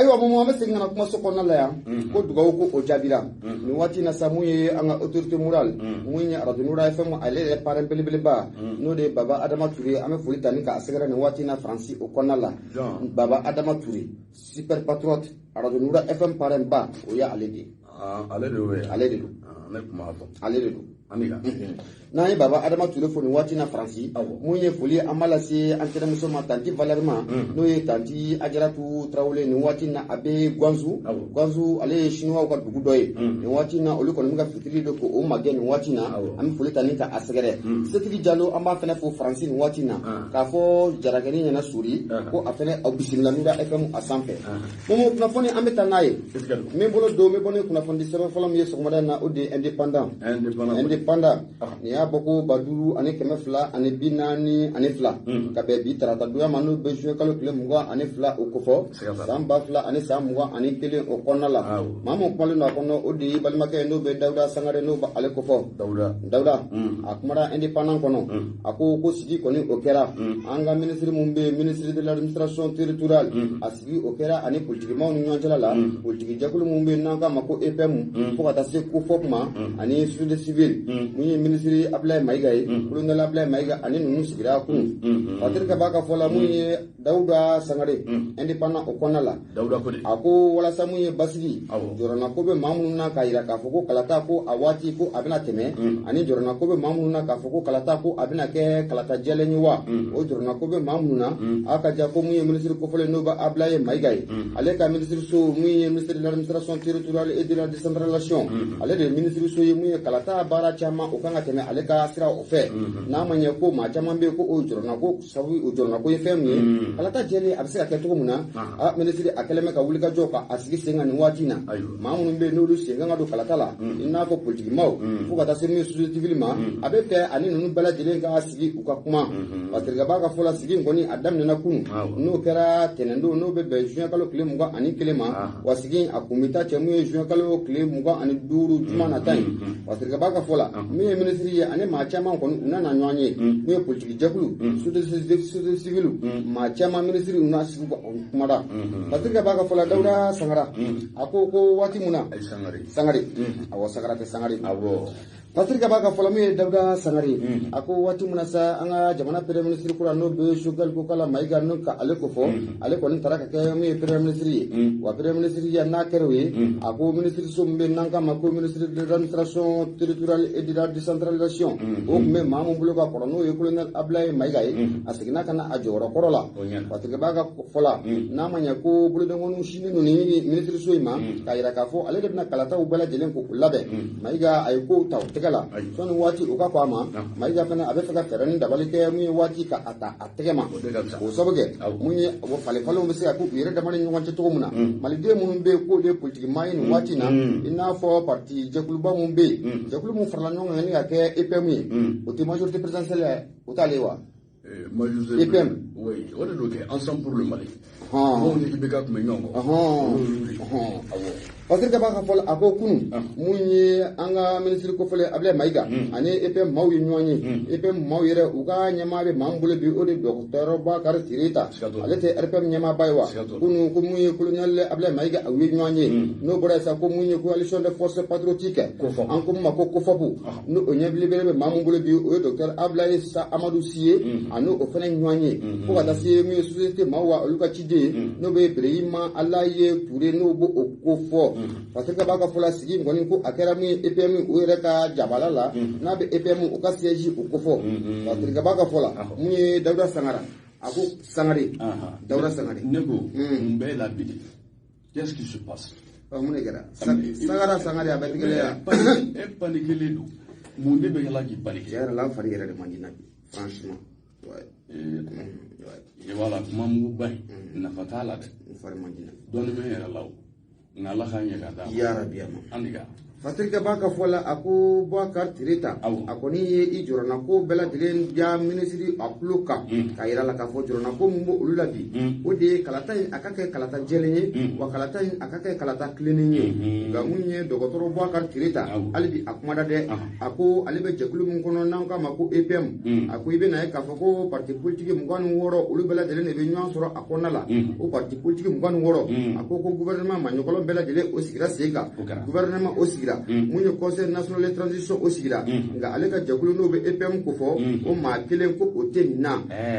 Ayiwa Momo, an bɛ segin ka na kumaso kɔnɔna la yan ko dugawu ko o jaabira nin waati in na sa. Mun ye an ka autorité morale, mun ye Radio Nura FM, ale yɛrɛ parrain belebeleba, n'o de ye Baba Adama Touré, an bɛ foli ta ni k'a sɛgɛrɛ nin waati in na Faransi o kɔnɔna la. Baba Adama Touré, super patriote, Radio Nura FM parrain ba, o ye ale de ye. Ale de y'o ye. Ale de don. Ne tun b'a dɔn. Ale de don. An ka N'an ye Baba Adama Touré fo nin waati na Faransi, mun ye foli an b'a lase an terimuso ma, tantie Valeur ma, n'o ye tantie Ajaratu Tarawele. Nin waati na a bɛ Guangzhou. Guangzhou, ale ye Chinois ka dugu dɔ ye. Nin waati na olu kɔni bɛ ka fitiri de ko o magɛn nin waati na. An bɛ foli ta ni ka a sɛgɛrɛ. Setigi Jalo, an b'a fɛnɛ fo Faransi nin waati na, k'a fɔ Jarakɛni ɲɛna sori ko a fɛnɛ aw bisimila Nura FM a sanfɛ. Momo, kunnafoni an bɛ taa n'a ye min bolo don, min bɔ ni kunnafoni sɛbɛn fɔlɔ min ye sɔgɔmada in na, o de ye Indépendant. Indépendant nin y'a bɔ ko 5242 ka bɛn bi tarata donya ma, n'o bɛ juin kalo tile 22 o kofɔ san 2021 o kɔnɔna la. Maa min kumalen don a kɔnɔ, o de ye balimakɛ ye, n'o bɛ Dawuda Sangare, n'o bɛ ale kofɔ. Dawuda a kumara Indépendant kɔnɔ, a ko ko sigi kɔni o kɛra an ka ministre mun bɛ yen, ministre de l'Administration territoriale, a sigi o kɛra ani politikimaw ni ɲɔgɔn cɛla la, politiki jɛkulu mun bɛ yen n'an k'a ma ko EPM, fo ka taa se COFOP ma ani société civile. Mun ye ministre Abdoulaye Maïga ye, colonel Abdoulaye Maïga, ani ninnu sigira kunun. Patrick b'a ka fɔ la, mun ye Dawuda Sangare, Indépendant o kɔnɔna la, a ko walasa mun ye basigi jɔrɔna ko bɛ maa minnu na k'a yira k'a fɔ ko kalata ko a waati ko a bɛna tɛmɛ, ani jɔrɔna ko bɛ maa minnu na k'a fɔ ko kalata ko a bɛna kɛ kalata jɛlen ye wa, o jɔrɔna ko bɛ maa minnu na, a ka ja ko mun ye ministre kofɔlen, n'o bɛ Abdoulaye Maïga ye, ale ka ministre so, mun ye ministre de l'Administration territoriale et de la Décentralisation, ale de ye ministre so ye mun ye kalata baara caman o kan ka tɛmɛ ale ka sira o fɛ. N'a ma ɲɛ ko maa caman bɛ yen ko o jɔrɔna ko sabu o jɔrɔna ko ye fɛn min ye, kalata jɛlen a bɛ se ka kɛ cogo min na, a minisiri a kɛlen bɛ ka wulikajɔ ka a sigi sen kan nin waati in na. Maa minnu bɛ yen n'olu sen kan ka don kalata la, i n'a fɔ politikimaw, fo ka taa se min ye société civile ma, a bɛ fɛ ani ninnu bɛɛ lajɛlen ka sigi u ka kuma. Parce que b'a ka fɔ la, sigi in kɔni a daminɛna kunun, n'o kɛra tɛnɛndon, n'o bɛ bɛn juin kalo tile 21 ma. Wa sigi a kun bɛ taa cɛ mun ye juin kalo tile 25, juma nata in. Parce que b'a ka fɔ la, min ye minisiri ye ani maa caman kɔni u nana ɲɔgɔn ye, min ye politiki jɛkulu, société civile, maa caman, minisiri u n'a sigi kumada. Parce que b'a ka fɔ la, Dawuda Sangara a ko ko waati mun na Sangare, awɔ, Sangara tɛ Sangare. Patrick b'a ka fɔlɔ, min ye Dawuda Sangare, a ko waati mun na sa an ka jamana premier ministre kura, n'o bɛ Choguel Kokala Maïga, n'o ka ale ko fɔ ale kɔni taara ka kɛ min ye premier ministre ye. Wa premier ministre ya n'a kɛra o ye, a ko ministre so min bɛ n'an k'a ma ko ministre de l'Administration territoriale et de la Décentralisation, o tun bɛ maa min bolo ka kɔrɔ, n'o ye colonel Abdoulaye Maïga ye, a seginna ka na a jɔyɔrɔ kɔrɔ la. Patrick b'a ka fɔ la, n'a ma ɲɛ ko bolodenkɔniw sini ninnu ni ministre so in ma k'a yira k'a fɔ ale de bɛna kalataw bɛɛ lajɛlen k'o labɛn, Maïga a ye kow ta o tɛgɛ la sɔnni waati o ka kɔ a ma. Maïga fana a bɛ fɛ ka fɛɛrɛ ni dabali kɛ mun ye waati ka a ta a tɛgɛ ma, k'o sababu kɛ mun ye o falen falenw bɛ se ka k'u yɛrɛ dama ni ɲɔgɔn cɛ cogo min na. Maliden minnu bɛ yen k'olu ye politiki maa ye nin waati in na, i n'a fɔ parti jɛkuluba mun bɛ yen, jɛkulu mun farala ɲɔgɔn kan ni ka kɛ EPM ye, o tɛ majorité présidentielle ye, o t'ale ye wa? EPM. Oui, o de don kɛ, Ensemble pour le Mali. Mɔgɔw ni IBK tun bɛ ɲɔgɔn kɔ. Parce que b'a ka fɔ a ko kunun mun ye an ka minisiri kofɔlen Abdoulaye Maïga ani EPM maaw ye ɲɔgɔn ye. EPM maaw yɛrɛ, u ka ɲɛmaa bɛ maa min bolo bi, o de docteur Bakari Tireta, ale tɛ RPM ɲɛmaaba ye wa? Kunun ko mun ye colonel Abdoulaye Maïga u ye ɲɔgɔn ye. N'o bɔra yen sa, ko mun ye Coalition des forces patriotiques, an ko mun ma ko COFOP, n'o o ɲɛbelebele bɛ maa min bolo bi, o ye docteur Abdoulaye Amadou Sy ye, ani o fana ɲɔgɔn ye, fo ka taa se mun ye société maaw wa olu ka ciden, n'o bɛ Birahima Alaye Touré, n'o b'o o ko fɔ. Parce que b'a ka fɔ la, sigi in kɔni ko a kɛra min ye EPM o yɛrɛ ka jabala la, n'a bɛ EPM o ka siège o ko fɔ. Parce que b'a ka fɔ la, mun ye Dawuda Sangara, a ko Sangare, Dawuda Sangare. Ne ko mun bɛɛ la bi, qu'est-ce qui se passe? Ɔ, mun de kɛra? Sangara, Sangare, a bɛɛ tigɛlen ya. E paniquelen don, mun de bɛ yala k'i paniquer? Tiɲɛ yɛrɛ la, n fari yɛrɛ de man di n na bi, franchement, ouais. I b'a la, kuma muguba in nafa t'a la dɛ. N fari man di n na. Dɔɔnin bɛ n yɛrɛ la o, nka Ala k'an ɲɛ ka d'a ma. Ya rabi, ama. An de ka Fasirikɛ b'a ka fɔ la, a ko Boubacar Tereta, a kɔni ye i jɔrɔna ko bɛɛ lajɛlen ja minisiri a tulo kan, k'a yira la k'a fɔ jɔrɔna ko mun b'olu la bi, o de ye kalata in a ka kɛ kalata jɛlen ye, wa kalata in a ka kɛ kalata tilennen ye. Nka mun ye dɔgɔtɔrɔ Boubacar Tereta, hali bi a kumada dɛ, a ko ale bɛ jɛkulu min kɔnɔ n'an k'a ma ko EPM, a ko i bɛna ye k'a fɔ ko parti politique 26, olu bɛɛ lajɛlen de bɛ ɲɔgɔn sɔrɔ a kɔnɔna la. O parti politique 26, a ko gouvernement maɲɔgɔlɔn bɛɛ lajɛlen o sigira sen kan, gouvernement o sigira, mun ye conseil national de transition o sigira. Nka ale ka jɛkulu n'o bɛ EPM ko fɔ, o maa kelen ko o tɛ nin na.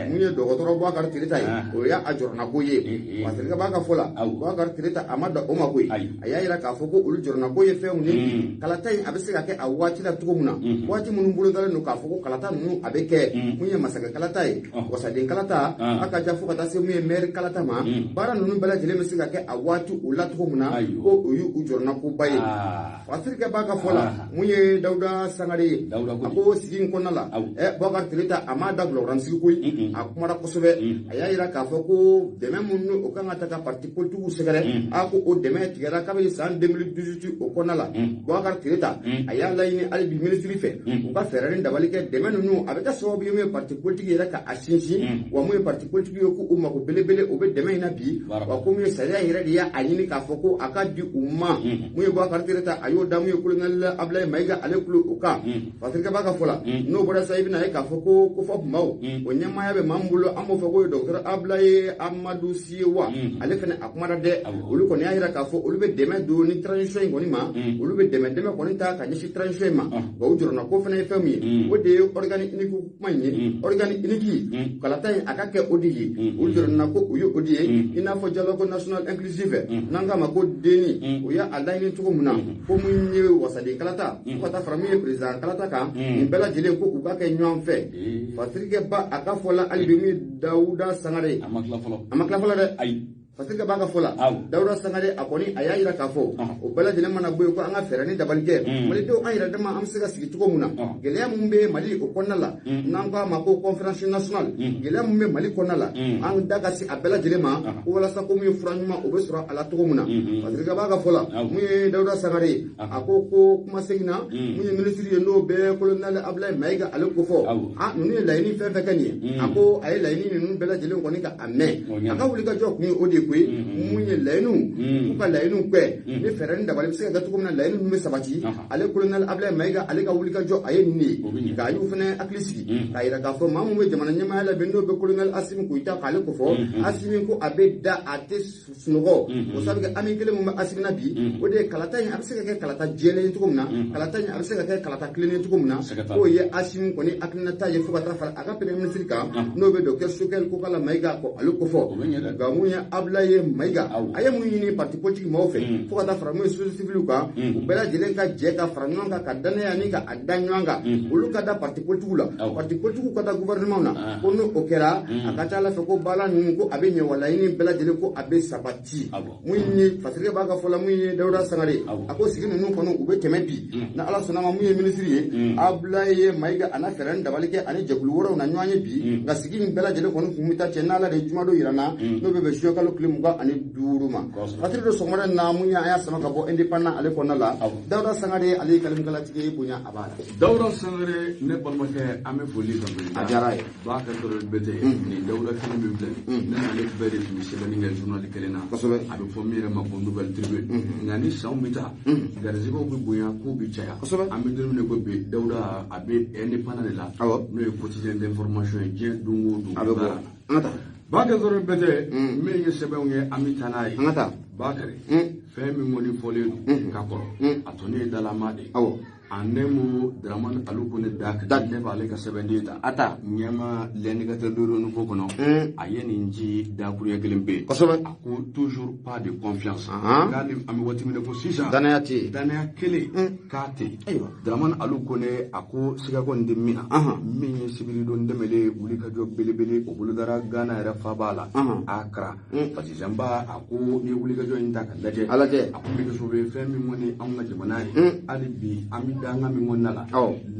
Mun ye dɔgɔtɔrɔ Boubacar Tereta ye, o y'a jɔrɔnako ye. Fasirikɛ b'a ka fɔ la, Boubacar Tereta a ma dan o ma koyi, a y'a yira k'a fɔ ko olu jɔrɔnako ye fɛnw ye, kalata in a bɛ se ka kɛ a waati la cogo min na, waati minnu bolodalen don k'a fɔ ko kalata ninnu a bɛ kɛ, mun ye masakɛ kalata ye, wasaden kalata, a ka ja fo ka taa se mun ye maire kalata ma, baara ninnu bɛɛ lajɛlen bɛ se ka kɛ a waati o la cogo min na, ko o y'u jɔrɔnakoba ye. Fasirikɛ b'a ka fɔ la, mun ye Dawuda Sangare ye, a ko sigi in kɔnɔna la, Boubacar Tereta a m'a da gulɔkɔrɔnsigi koyi, a kumara kosɛbɛ. A y'a yira k'a fɔ ko dɛmɛ minnu o kan ka ta ka parti politikiw sɛgɛrɛ, a ko o dɛmɛ tigɛra kabini san 2018 o kɔnɔna la. Boubacar Tereta a y'a laɲini hali bi minisiri fɛ, u ka fɛɛrɛ ni dabali kɛ dɛmɛ ninnu a bɛ kɛ sababu ye mun ye parti politique yɛrɛ ka a sinsin, wa mun ye parti politique ye k'u mako belebele o bɛ dɛmɛ in na bi, wa ko mun ye sariya yɛrɛ de y'a ɲini k'a fɔ ko a ka di u ma. Mun ye Boubacar Tereta a y'o da mun ye colonel Abdoulaye Maïga ale kulo o kan. Fasirikɛ b'a ka fɔ la, n'o bɔra sa, i bɛna ye k'a fɔ ko kofɔ kumaw o ɲɛmaaya bɛ maa min bolo, an b'o fɔ k'o ye docteur Abdoulaye Amadou Siyewa, ale fana a kumara dɛ. Olu kɔni y'a yira k'a fɔ olu bɛ dɛmɛ don ni transition in kɔni ma, olu bɛ dɛmɛ kɔni ta ka ɲɛsin transition in ma. Nka u jɔrɔna ko fana ye fɛn min ye, o de ye organe unique kuma in ye, organe unique kalata in a ka kɛ o de ye, olu jɔrɔna ko o ye o de ye, i n'a fɔ dialogue national inclusive n'an k'a ma ko DENI, o y'a laɲini cogo min na, ko mun ye wasaden kalata fo ka taa fara mun ye président kalata kan, nin bɛɛ lajɛlen ko u ka kɛ ɲɔgɔn fɛ. Fasirikɛ ba a ka fɔ la, hali bi mun ye Dawuda Sangare, a ma tila fɔlɔ, a ma tila fɔlɔ dɛ. Ayi. Fasirikɛ b'a ka fɔ la, Dawuda Sangare a kɔni a y'a yira k'a fɔ o bɛɛ lajɛlen mana bɔ yen, ko an ka fɛɛrɛ ni dabali kɛ malidenw an yɛrɛ dama an bɛ se ka sigi cogo min na, gɛlɛya mun bɛ Mali o kɔnɔna la, n'an k'a ma ko conférence nationale, gɛlɛya mun bɛ Mali kɔnɔna la, an da ka se a bɛɛ lajɛlen ma, ko walasa ko mun ye fura ɲuman o bɛ sɔrɔ a la cogo min na. Fasirikɛ b'a ka fɔ la, mun ye Dawuda Sangare ye, a ko ko kuma seginna mun ye minisiri ye n'o bɛ colonel Abdoulaye Maïga ale ko fɔ, a ninnu ye laɲini fɛn fɛn kɛ nin ye, a ko a ye laɲini ninnu bɛɛ lajɛlen kɔni ka a mɛn, a ka wulikajɔ kun ye o de ye koyi, mun ye laɲiniw k'u ka laɲiniw kɛ ni fɛɛrɛ ni dabali bɛ se ka kɛ cogo min na, laɲini ninnu bɛ sabati. Ale colonel Abdoulaye Maïga ale ka wulikajɔ a ye nin de ye, nka a y'u fana hakili sigi k'a yira k'a fɔ maa mun bɛ jamana ɲɛmaaya la bi n'o bɛ colonel Assimi Goïta k'ale ko fɔ, Assimi ko a bɛ da a tɛ sunɔgɔ, o sabu kɛ ami kelen mun bɛ Assimi na bi, o de ye kalata in a bɛ se ka kɛ kalata jɛlen ye cogo min na, kalata in a bɛ se ka kɛ kalata tilennen ye cogo min na, k'o ye Assimi kɔni hakilinata ye fo ka taa fara a ka premier ministre kan n'o bɛ docteur Choguel Kokalla Maïga ko ale ko fɔ. Nka mun ye Abdoulaye Maïga a ye mun ɲini parti politique maaw fɛ fo ka taa fara mun ye société civile kan, u bɛɛ lajɛlen ka jɛ ka fara ɲɔgɔn kan ka danaya ni ka a da ɲɔgɔn kan, olu ka da parti politique la, parti politique ka da gouvernement na, ko n'o kɛra a ka ca ala fɛ ko baara ninnu ko a bɛ ɲɛ, wa laɲini bɛɛ lajɛlen ko a bɛ sabati. Mun ye Fasirikɛ b'a ka fɔ la, mun ye Dawuda Sangare, a ko sigi ninnu kɔni u bɛ tɛmɛ bi ni ala sɔnna ma, mun ye minisiri ye Abdoulaye Maïga a n'a fɛɛrɛ ni dabali kɛ ani jɛkulu wɛrɛw na ɲɔgɔn ye bi, nka sigi in bɛɛ lajɛlen kɔni kun bɛ taa cɛ n'ala de ye jumadon yira n na, n'o bɛ bɛn juin kalo tile 25 ma. Fasiri don sɔgɔmada in na, mun ye an y'a sama ka bɔ indépendant ale kɔnɔna la, Dawuda Sangare ale ye kalimakalatigi ye, bonya a b'a la. Dawuda Sangare ne balimakɛ, an bɛ foli kan a diyara ye. B'a kɛ dɔrɔn bɛɛ tɛ nin Dawuda kelen min filɛ, ne n'ale bɛɛ de tun bɛ sɛbɛnni kɛ journal kelen na, kosɛbɛ, a bɛ fɔ min yɛrɛ ma ko Nouvelle Tribune. Nka ni sanw bɛ taa, garisɛgɛw bɛ bonya, kow bɛ caya, kosɛbɛ. An bɛ don min na ko bi, Dawuda a bɛ indépendant de la, n'o ye quotidien d'information ye, diɲɛ don o don a bɛ bɔ. An ka taa. Bakary dɔrɔn bɛɛ tɛ min ye sɛbɛnw ye, an bɛ taa n'a ye. An ka taa. Bakary, fɛn min kɔni fɔlen don ka kɔrɔ, a tɔ ne ye dalama de ye. En un mot, Dramane Alou Kone Dak, ne b'ale ka sɛbɛnden ta. A ta. Ɲɛma l'indicateur de renouveau kɔnɔ, a ye nin ci dakuruɲɛ kelen pe. Kosɛbɛ. A ko toujours pas de confiance. K'ale an bɛ waati min na ko sisan. Danaya tɛ yen. Danaya kelen k'a tɛ yen. Ayiwa. Dramane Alou Kone a ko sigako nin tɛ min na. Min ye sibiridon dɛmɛlen wulikajɔ belebele o bolodara Ghana yɛrɛ faaba la. Accra. Fatisanba a ko n'i ye wulikajɔ in ta ka lajɛ. A lajɛ. A ko bɛ kɛ sababu ye fɛn min kɔni anw ka jamana ye. Hali bi an bɛ danga min kɔnɔna la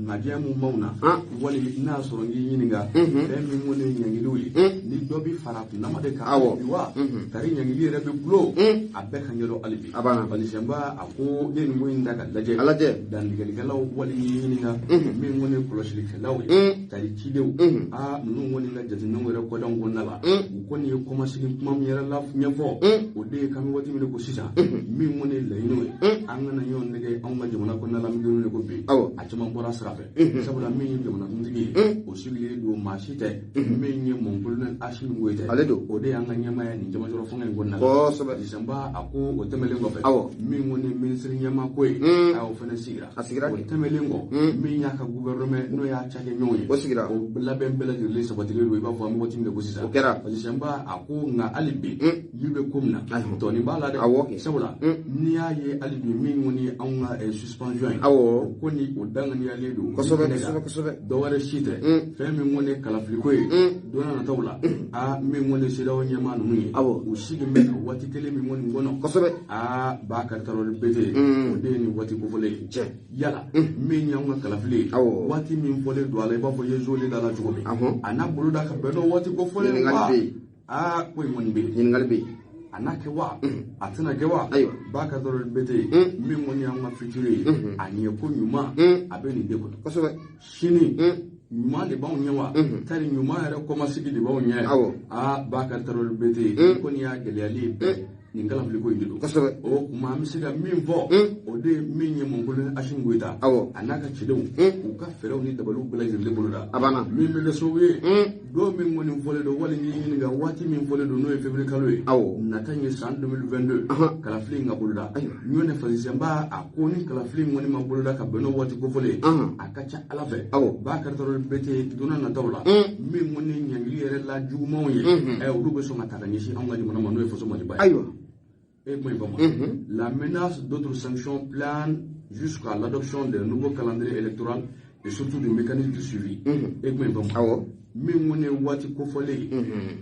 majɛ mun b'anw na wali n'a y'a sɔrɔ n k'i ɲininka fɛn min kɔni ye ɲangiliw ye ni dɔ bɛ fara kundama de kan bi wa tari ɲangili yɛrɛ bɛ gulo a bɛɛ ka ɲɛdɔn hali bi Fazisɛnba a ko ne nin ko in ta ka lajɛ dantigɛlikɛlaw wali y'i ɲininka min kɔni ye kɔlɔsilikɛlaw ye tari cidenw aa ninnu kɔni ka jateminɛw yɛrɛ kɔdanw kɔnɔna la u kɔni ye kɔmasegin kuma min yɛrɛ la ɲɛfɔ o de ye k'an bɛ waati min ko sisan min kɔni ye laɲiniw ye an kana ɲɔgɔn nɛgɛ anw ka jamana kɔnɔna la min don ko bi a caman bɔra sira fɛ sabula min ye jamanakuntigi ye o sigilen don maa si tɛ min ye mon colonel Assimi Goïta ale don o de y'an ka ɲɛmaa ye nin cɛmancɛrɔ fanga in kɔnɔna la Fazisɛnba a ko o tɛmɛnen kɔfɛ min kɔni ye minisiri ɲɛmaa ko ye a o fana sigira a sigira o tɛmɛnen kɔ min y'a ka gouvernement n'o y'a cakɛɲɔgɔn ye o sigira o labɛn bɛɛ lajɛlen sabatilen don i b'a fɔ an bɛ waati min na ko sisan o kɛra Fazisɛnba a ko nka hali bi min bɛ ko min na tɔnin b'a la dɛ sabula n'i y'a ye hali bi min kɔni ye anw ka suspension ye o ko ni o danganiyalen don kosɛbɛ kosɛbɛ dɔ wɛrɛ si tɛ fɛn min kɔni ye kalafiliko ye don n'a nataw la aa min kɔni ye CEDEAO ɲɛmaa ninnu ye u sigilen bɛ waati kelen min kɔni kɔnɔ kosɛbɛ aa Bakari Tarawele Bete o de ye nin waati kofɔlen ye yala min y'anw ka kalafili ye waati min fɔlen don a la i b'a fɔ ye zoli da la cogo min a n'a bolo da ka bɛn n'o waati kofɔlen wa aa ko in kɔni bɛ yen ɲininkali bɛ yen a n'a kɛ wa a tɛna kɛ wa ayiwa Bakari Tarawele Bete min kɔni y'anw ka futur ye a ɲɛ ko ɲuman a bɛ nin de kɔnɔ kosɛbɛ sini ɲuman de b'anw ɲɛ wa tari ɲuman yɛrɛ kɔmasigi de b'anw ɲɛ aa Bakari Tarawele Bete kɔni y'a gɛlɛyali ye bɛɛ nin kalafiliko in de don kosɛbɛ o tuma an bɛ se ka min fɔ o de ye min ye mon colonel Assimi Goïta a n'a ka cidenw u ka fɛɛrɛw ni dabaliw bɛɛ lajɛlen bolo da a banna min bɛ kɛ sababu ye don min kɔni fɔlen don wali k'i ɲininka waati min fɔlen don n'o ye février kalo ye nata in ye san 2022 kalafili in ka boloda ɲɔnɛ Fazisɛnba a ko ni kalafili in kɔni ma boloda ka bɛn n'o waati kofɔlen a ka ca ala fɛ Bakari Tarawele Bete don n'a nataw la min kɔni ye ɲangili yɛrɛ la jugumanw ye olu bɛ sɔn ka ta ka ɲɛsin anw ka jamana ma n'o ye faso Maliba ye ayiwa La menace d'autres sanctions plane jusqu'à l'adoption d'un nouveau calendrier électoral et surtout du mécanisme de suivi. Min kɔni ye waati kofɔlen ye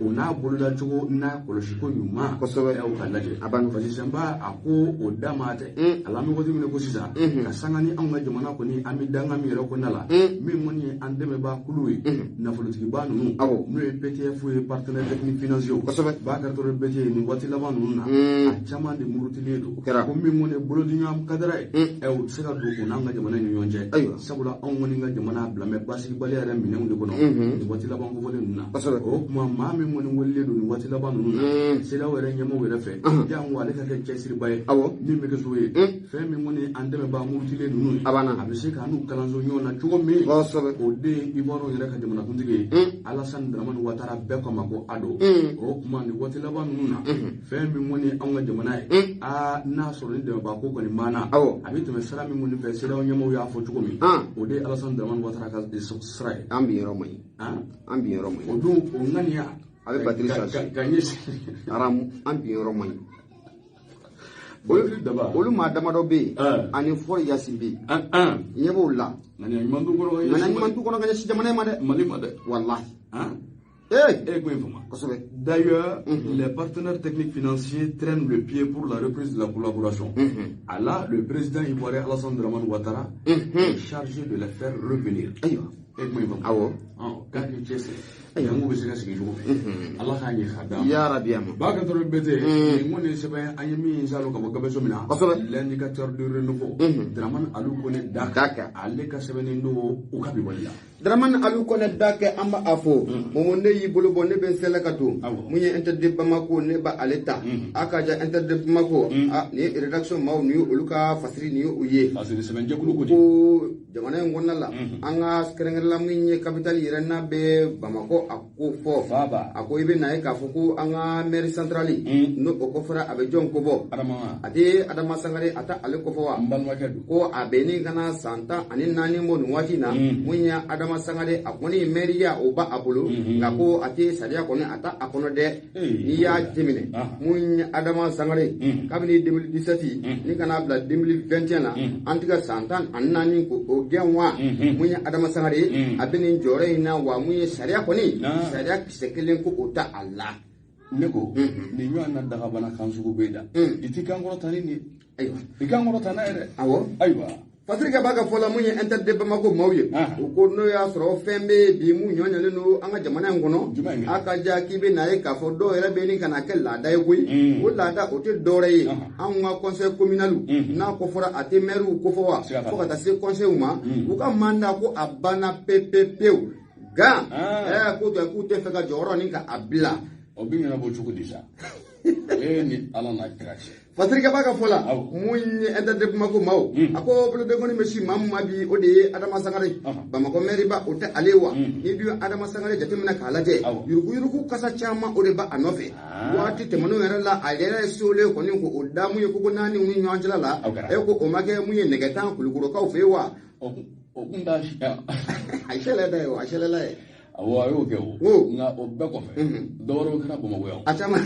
o n'a bololacogo n'a kɔlɔsiko ɲuman kosɛbɛ o ka lajɛ Fazisɛnba a ko o da ma tɛ a la an bɛ waati min na ko sisan ka sanga ni anw ka jamana kɔni an bɛ danga min yɛrɛ kɔnɔna la min kɔni ye an dɛmɛbaa kulu ye nafolotigiba ninnu n'o ye PTF ye partenaire technique financier kosɛbɛ Bakari Tarawele Bete nin waati laban ninnu na a caman de murutilen don ko min kɔni ye bolodiɲɔgɔn kadara ye o tɛ se ka don u n'an ka jamana ni ɲɔgɔn cɛ sabula anw kɔni ka jamana bila mɛ basigibaliya yɛrɛ minɛnw de kɔnɔ nin waati laban kofɔlen ninnu na o tuma maa min kɔni welelen don nin waati laban ninnu na CEDEAO yɛrɛ ɲɛmɔgɔw yɛrɛ fɛ jango ale ka kɛ cɛsiriba ye min bɛ kɛ sababu ye fɛn min kɔni an dɛmɛbaa murutilen ninnu ye a bɛ se k'an n'u kalanso ɲɔgɔn na cogo min o de ye Ivoire yɛrɛ ka jamanakuntigi ye Alassane Dramane Ouattara bɛɛ ko a ma ko Ado o tuma nin waati laban ninnu na fɛn min kɔni anw ka jamana ye aa n'a sɔrɔ ni dɛmɛbaa ko kɔni banna a bɛ tɛmɛ sira min kɔni fɛ CEDEAO ɲɛmɔgɔw y'a fɔ cogo min o de ye Alassane Dramane Ouattara ka sira ye an bi yɔrɔ man ɲi an bi yɔrɔ man ɲi o dun o ŋaniya a bɛ batiri charge ka ɲɛsin aramu an bi yɔrɔ man ɲi olu maa damadɔ bɛ yen ani Fɔri Yasin bɛ yen ɲɛ b'o la ŋaniya ɲuman t'u kɔnɔ ka ɲɛsin jamana in ma dɛ Mali ma dɛ walahi D'ailleurs, les partenaires techniques financiers traînent le pied pour la reprise de la collaboration. À là, le président ivoirien Alassane Dramane Ouattara est chargé de les faire revenir. L'indicateur de renouveau, Dramane Alou Koné Daka, ale ka sɛbɛnnen don u ka bi wale la. Dramane Alou Koné Daka an b'a fɔ Momo ne y'i bolo bɔ ne bɛ n sɛlɛ ka don mun ye Inter de Bamako ne ba ale ta a ka ja Inter de Bamako a nin ye rédaction maaw nin ye olu ka fasiri nin ye o ye. Fasiri sɛbɛnjɛkulu ko di. Ko jamana in kɔnɔna la an ka kɛrɛnkɛrɛnla min ye capitale yɛrɛ n'a bɛ Bamako a ko fɔ a ko i bɛ na ye k'a fɔ ko an ka mairie centrale n'o o kɔfɛra a bɛ jɔn ko bɔ a tɛ Adama Sangare a tɛ ale kɔfɔ wa ko a bɛ ni kana san 14 bɔ nin waati in na mun ye Adama Sangare a kɔni mairie o ba a bolo nka ko a tɛ sariya kɔni a t'a kɔnɔ dɛ n'i y'a jateminɛ mun ye Adama Sangare kabini 2017 ni kana bila 2021 na an tɛ ka san 14 ko o gɛn wa mun ye Adama Sangare a bɛ nin jɔyɔrɔ in na wa mun ye sariya kɔni sariya kisɛ kelen ko o ta a la. Ne ko nin ɲɔgɔn na dagabana kan sugu bɛ da i ti kan kɔrɔta ni nin ayiwa i kan kɔrɔta n'a ye dɛ awɔ ayiwa. Fasirikɛ b'a ka fɔ la mun ye Inter de Bamako maaw ye u ko n'o y'a sɔrɔ fɛn bɛ bi mun ɲɔɲɔlen don an ka jamana in kɔnɔ a ka ja k'i bɛ na ye k'a fɔ dɔw yɛrɛ bɛ nin ka na kɛ laada ye koyi o laada o tɛ dɔwɛrɛ ye anw ka conseil communal n'a ko fɔra a tɛ maires ko fɔ wa fo ka taa se conseil ma u ka mandat ko a banna pewu nka ko k'u tɛ fɛ ka jɔyɔrɔ nin ka a bila o bɛ ɲɛnabɔ cogo di sa e ni Ala n'a kira cɛ. Fasirikɛ b'a ka fɔ la mun ye Inter de Bamako maaw a ko bolodenkɔni bɛ si maa min ma bi o de ye Adama Sangare Bamakɔ mɛriba o tɛ ale wa n'i dun ye Adama Sangare jateminɛ k'a lajɛ yuruguyurugu kasa caman o de b'a nɔfɛ waati tɛmɛnenw yɛrɛ la a yɛrɛ ye solen kɔni ko o da mun ye koko naani ni ɲɔgɔn cɛla la e ko o ma kɛ mun ye nɛgɛtan kulukorokaw fɛ yen wa o kun t'a a sɛlɛ da ye o a sɛlɛla ye. Awɔ a y'o kɛ o nka o bɛɛ kɔfɛ dɔ wɛrɛw kɛra Bamakɔ yan a caman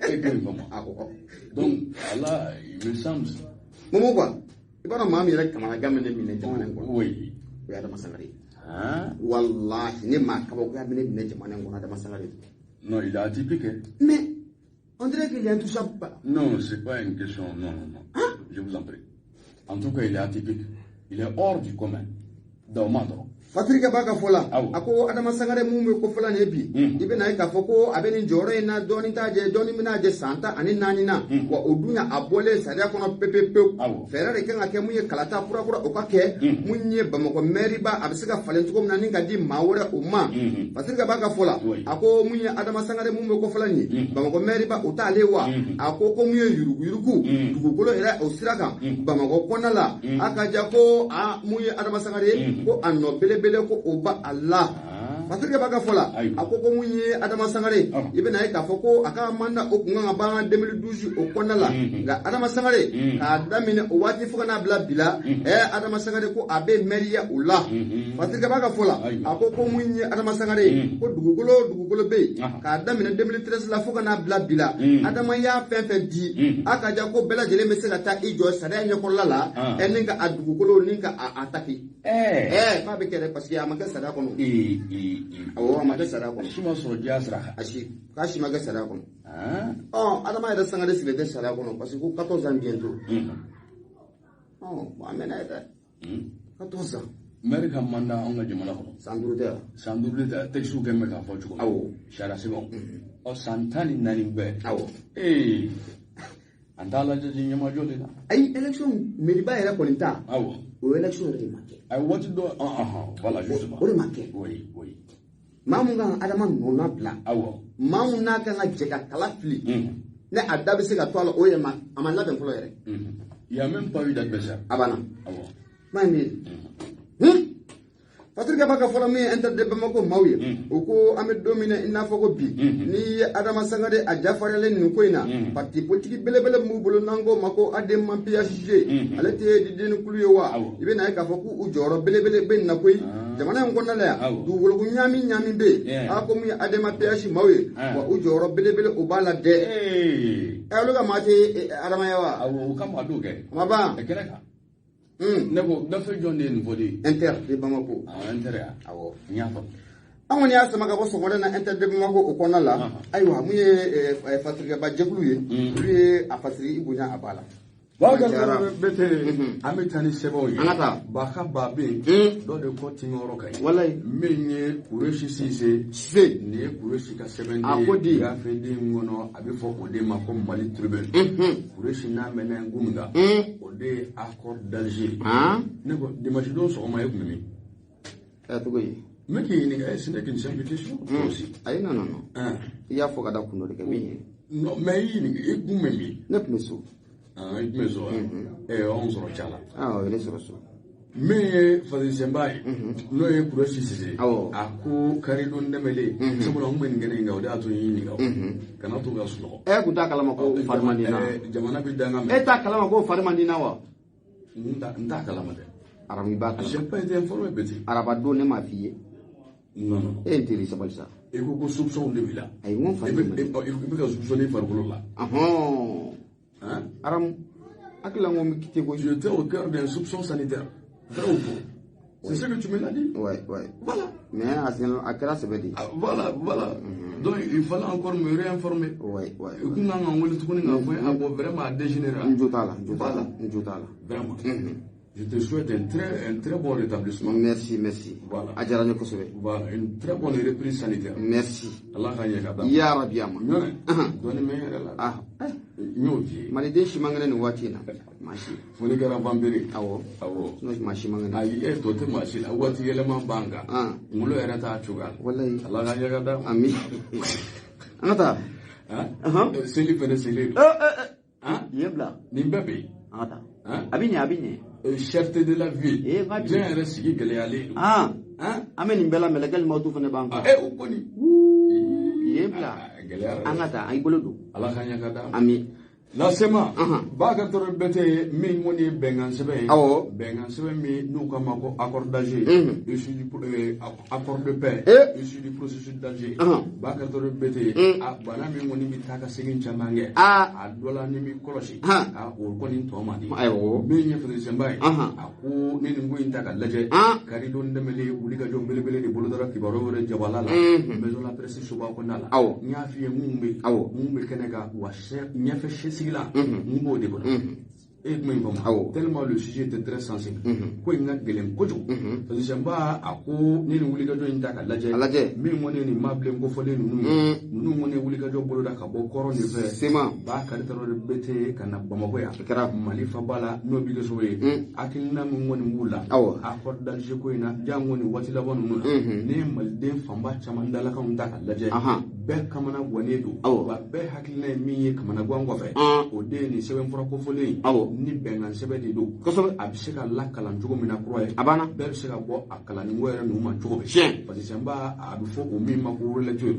e k'o faamu donc ala il me semble Momo quoi i b'a dɔn maa min yɛrɛ kamanagan bɛ ne minɛ jamana in kɔnɔ oui o ye Adama Sangare ye walahi ne maa kabakoya bɛ ne minɛ jamana in kɔnɔ Adama Sangare. Non, il est atypique. Mais on dirait qu'il est intouchable. Non, c'est pas une question, non non non. Hein? Je vous en prie. En tout cas, il est atypique. Il est hors du commun. Dans ma droite. Fasirikɛ b'a ka fɔ la a ko Adama Sangare mun bɛ kofɔla nin ye bi i bɛna ye k'a fɔ ko a bɛ nin jɔyɔrɔ in na dɔɔnin t'a jɛ dɔɔnin bɛna jɛ san 14 na wa o dun a bɔlen sariya kɔnɔ pewu fɛɛrɛ de kan ka kɛ mun ye kalata kura o ka kɛ mun ye Bamakɔ mɛriba a bɛ se ka falen cogo min na ni ka di maa wɛrɛ o ma. Fasirikɛ b'a ka fɔ la a ko mun ye Adama Sangare mun bɛ kofɔla nin ye Bamakɔ mɛriba o t'ale wa a ko mun ye yuruguyurugu dugukolo yɛrɛ o sira kan Bamakɔ kɔnɔna la a ka ja ko a mun ye Adama Sangare ko a nɔ belebele ko o ba a la. Fasirikɛ b'a ka fɔ la a ko mun ye Adama Sangare i bɛna ye k'a fɔ ko a ka mandat o kun kan ka ban 2012 o kɔnɔna la nka Adama Sangare k'a daminɛ o waati fo ka n'a bila bi la Adama Sangare ko a bɛ mɛriya o la. Fasirikɛ b'a ka fɔ la a ko mun ye Adama Sangare ko dugukolo bɛ yen k'a daminɛ 2013 la fo ka n'a bila bi la Adama y'a fɛn fɛn di a ka ja ko bɛɛ lajɛlen bɛ se ka taa i jɔ sariya ɲɛkɔrɔla la ni ka a dugukolo ni ka a attaquer. K'a bɛ kɛ dɛ parce que a ma kɛ sariya kɔnɔ. Awɔ a ma kɛ sariya kɔnɔ. Si ma sɔrɔ diya sira kan. Ayi k'a si ma kɛ sariya kɔnɔ. Adama yɛrɛ Sangare sigilen tɛ sariya kɔnɔ parce que ko 14 ans bientôt. Bon an mɛnna ye dɛ. 14 ans. Maire ka mandat anw ka jamana kɔnɔ. San 5 tɛ wa? San 5 tɛ texte kɛ bɛ k'a fɔ cogo min. Awɔ. Sariya sɛbɛnw. Ɔ san 14 bɛɛ. Awɔ. An t'a lajɛ ɲɛmajɔ de la. Ayi élection mairie ba yɛrɛ kɔni ta. Awɔ. O élection yɛrɛ de ma kɛ. Ayi waati dɔ voilà justement. O de ma kɛ. Oui oui. Maa mun kan ka Adama nɔna bila. Awɔ. Maa mun n'a kan ka jɛ ka kala fili. Ne a da bɛ se ka to a la o yɛrɛ ma a ma labɛn fɔlɔ yɛrɛ. Il y a même pas eu d'adversaire. A banna. Awɔ. Maa min ye. Fasirikɛ b'a ka fɔlɔ min ye Inter de Bamako maaw ye o ko an bɛ don min na i n'a fɔ ko bi n'i ye Adama Sangare a jafariyalen nin ko in na parti politique belebele min b'u bolo n'an k'o ma ko ADEMA PHG ale tɛ diden kulu ye wa i bɛ na ye k'a fɔ k'u jɔyɔrɔ belebele bɛ nin na koyi jamana in kɔnɔna la yan dugukoloko ɲaami bɛ yen a ko mun ye ADEMA PH maaw ye wa u jɔyɔrɔ belebele o b'a la dɛ. Olu ka maa tɛ Adama ye wa. Awɔ o kama a d'o kɛ. A ma ban. Kɛnɛ kan. Ne ko gafe jɔn de ye nin fɔ de? Inter de Bamako. Inter ya. Awɔ. N y'a faamu. An kɔni y'a sama ka bɔ sɔgɔmada na Inter de Bamako o kɔnɔna la ayiwa mun ye fasirikɛba jɛkulu ye olu ye a fasiri i bonya a ba la. Bete an bɛ taa ni sɛbɛnw ye. An ka taa. Ba ka ba bɛ yen dɔ de ko tiɲɛyɔrɔ ka ɲi. Walayi. Min ye Kuresi Sise. Sise. Nin ye Kuresi ka sɛbɛnden ye. A ko di. Gafeden kɔnɔ a bɛ fɔ o de ma ko Mali Tribune. Kuresi n'a mɛnna n kun min kan. O de ye accord d'Alger. Ne ko dimanche don sɔgɔma e kun bɛ min? Cogo di? N bɛ k'i ɲininka ce n'est qu'une simple question. Ayi non non non. I y'a fɔ ka da kun dɔ de kan min ye. Non mais i ɲininka i kun bɛ min? Ne tun bɛ so. I tun bɛ so wa? Anw sɔrɔ ca la. O ye ne sɔrɔ so. Min ye Fasirisenba ye n'o ye Kuresi Sise. Awɔ. A ko karidon dɛmɛlen. Sabula n kun bɛ nin kɛnɛ in kan o de y'a to n y'i ɲininka o. Kana to ka sunɔgɔ. E kun t'a kalama ko fari man di n na. Jamana bɛ danga mɛn. E t'a kalama ko fari man di n na wa? N t'a kalama dɛ. Arabu i b'a kalama. J'ai pas été informé Béti. Araba don ne m'a f'i ye. Non non. E ye n teri sabali sa. E ko soupçon de b'i la. Ayi n ko fari man di. I bɛ ka soupçonner farikolo la. Aramu hakili la n ko n bɛ quitté koyi. J'étais au cœur d'un soupçon sanitaire. Vrai ou faux? C'est ce que tu me l'as dit. Ouais, ouais. Voilà. Mais à quelle heure ça veut dire? Voilà, voilà. Donc il fallait encore me réinformer. Ouais, ouais. Et puis on a vraiment dégénéré. Vraiment. Je te souhaite un très bon rétablissement. Merci, merci. Voilà. A diyara n ye kosɛbɛ. Voilà, une très bonne reprise sanitaire. Merci. Allah ka ɲɛ ka d'a ma. Ya rabi ama. Ɲɔnɛ, dɔɔni bɛ n yɛrɛ la. Ah, N y'o f'i ye. Maliden si man kɛnɛ nin waati in na, maa si. Fo n'i kɛra vampire ye. Awɔ. Awɔ. Sinon maa si man kɛnɛ. Ayi, e tɔ tɛ maa si la. Waati yɛlɛma b'an kan. Ah. Kunkolo yɛrɛ t'a cogoya la. Walayi. Allah ka ɲɛ ka d'a ma. Ami, an ka taa. Han? Ahan. Seli fɛnɛ selen don. Han? Yen bila. Nin bɛɛ bɛ yen. An ka taa. Han? A bɛ ɲɛ, a bɛ ɲɛ. Cherté de la vie. Eh, va bien. Diɲɛ yɛrɛ sigi gɛlɛyalen don. Ah. Han? An bɛ nin bɛɛ la, mɛlɛkɛli mawutu fana b'an kan. E, o kɔni. Yen bila. Ah, gɛlɛyara dɛ. An ka taa, an y'i bolo don. Ala ka ɲɛ ka d'a ma. Ami. Lasema, Ahan. Bakari Touré Bɛtɛ min kɔni ye bɛnkan sɛbɛn ye. Awɔ. Bɛnkan sɛbɛn min n'u k'a ma ko accord d'Alger, issu du accord de paix, Eh. issu du processus d'Alger. Bakari Touré Bɛtɛ, a bana min kɔni bɛ taa ka segin caman kɛ. Ah. A dɔ la ni m'i kɔlɔsi, Han. a o kɔni tɔ man di. Ayiwa. Min ye Fɛsɛnba ye, Ahan. a ko ni nin ko in ta ka lajɛ, karidon tɛmɛnen wulikajɔ belebele de bolodara kibaruyaw yɛrɛ jabala la, Maison la Presse soba kɔnɔna la. Awɔ. N y'a f'i ye mun bɛ yen, mun bɛ kɛnɛ kan, wa ɲɛfɛ sɛsigilan mun b'o de kɔnɔ. E ye kuma in faamu? Awɔ. Tellement le sujet était très sensible. Ko in ka gɛlɛn kojugu. Fɛsɛnba a ko ni nin wulikajɔ in ta ka lajɛ, A lajɛ. min kɔni ye nin maabilen kofɔlen ninnu ye, ninnu kɔni ye wulikajɔ boloda ka bɔ kɔrɔn de fɛ. Sema. Bakari Touré Bɛtɛ ka na Bamakɔ yan. A kɛra. Mali faba la, n'o bɛ kɛ sababu ye, hakilina min kɔni b'u la, accord d'Alger ko in na, jango nin waati laban ninnu na, ne ye maliden fanba caman dalakanw ta ka lajɛ, bɛɛ kamana gannen don, wa bɛɛ hakilina ye min ye kamanagan kɔfɛ, o de ye nin sɛbɛnfura kofɔlen in, ni bɛnkan sɛbɛn de don, a bɛ se ka lakalan cogo min na kura ye, A banna. bɛɛ bɛ se ka bɔ a kalanni ko yɛrɛ ninnu ma cogo min. Tiɲɛ. Parce que sɛnba a bɛ fɔ o min ma ko relecture.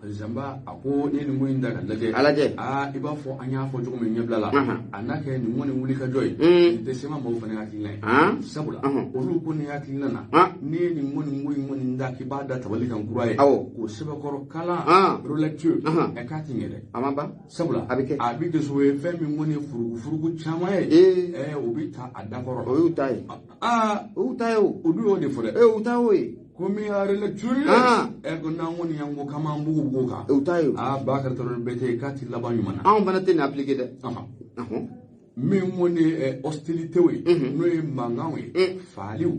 Parce a ko ne nin ko in ta ka lajɛ, A lajɛ. Aa, i b'a fɔ an y'a fɔ cogo min ɲɛbila la, a n'a kɛ nin kɔni wuli ka jɔ ye, nin tɛ sema maaw fana hakilina ye, sabula olu ko nin hakilina na, n'i ye nin kɔni ko in kɔni da k'i b'a da tabali kan kura ye, k'o sɛbɛkɔrɔ kalan relecture, ɛ k'a ti ɲɛ dɛ. A ma ban. Sabula A bɛ kɛ. a bɛ kɛ sababu ye, fɛn min kɔni ye furugufurugu caman ye, Ee. ɛ o bɛ ta a dakɔrɔ. O y'u ta ye. Aa. O y'u ta ye o. Olu y'o de fɔ dɛ. Ee, u ta y'o ye. Ko min y'a relecture ye, ɛ ko n'an kɔni y'an ko k'an b'an bugu bugu kan, U ta ye o. Aa, Bakari Touré Bɛtɛ k'a ti laban ɲuman na. Anw fana tɛ nin appliquer dɛ. Ɔhɔn. Min kɔni ye hostilité ye, n'o ye mankanw ye, faaliw,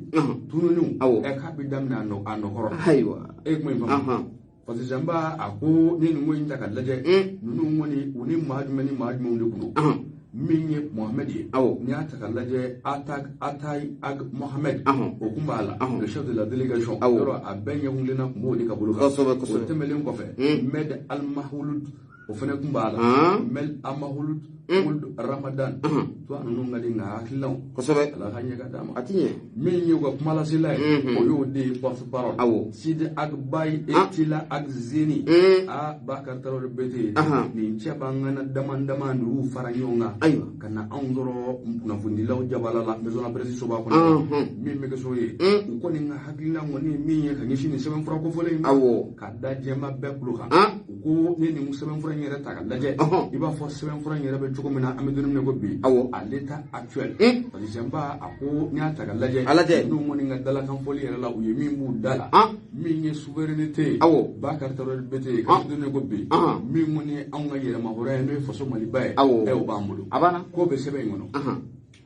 tununiw, ɛ k'a bɛ daminɛ a nɔkɔrɔ. Ayiwa. E ye kuma in faamu? Parce que Zanba a ko ni nin ko in ta ka lajɛ, ninnu kɔni u ni maa jumɛn ni maa jumɛnw de kun don? Min ye Mohamed ye, n'i y'a ta ka lajɛ, Atayi Ag Mohamed, o kun b'a la, le chef de la délégation. Yɔrɔ a bɛɛ ɲɛkunlenna kun b'o de ka bolo kan. Kosɛbɛ. O tɛmɛnen kɔfɛ, Med Almahulud, o fana kun b'a la, Mel Amahulud Ould Ramadan. To ninnu ka di nka hakilinaw, Ala ka ɲɛ ka d'a ma. A ti ɲɛ. Min ye u ka kumalasela ye, o y'o de ye porte parole, Sidi Ag Bayi Etila Ag Zeni. A Bakari Tarawele Bɛtɛ, nin cɛ b'an kana dama dama ninnu fara ɲɔgɔn kan, ka na anw sɔrɔ kunnafonidilaw jabala la, Maison la Presse soba kɔnɔ, min bɛ kɛ sababu ye, u kɔni ka hakilina kɔni ye min ye ka ɲɛsin nin sɛbɛnfura kofɔlen in ma, ka da jɛma bɛɛ kulo kan. U ko ne nin sɛbɛnfura in yɛrɛ ta ka lajɛ, i b'a fɔ sɛbɛnfura in yɛrɛ bɛ cogo min na, an bɛ don min na ko bi, à l'état actuel. Parce que Zanba a ko n'i y'a ta ka lajɛ, A lajɛ. ninnu kɔni ka dalakan fɔli yɛrɛ la, u ye min b'u da la, min ye souveraineté ye, Bakari Tarawele Bɛtɛ, k'an bɛ don min na ko bi, min kɔni ye anw ka yɛrɛmahɔrɔnya ye, n'o ye faso Maliba ye, ɛ o b'an bolo. A banna. K'o bɛ sɛbɛn in kɔnɔ,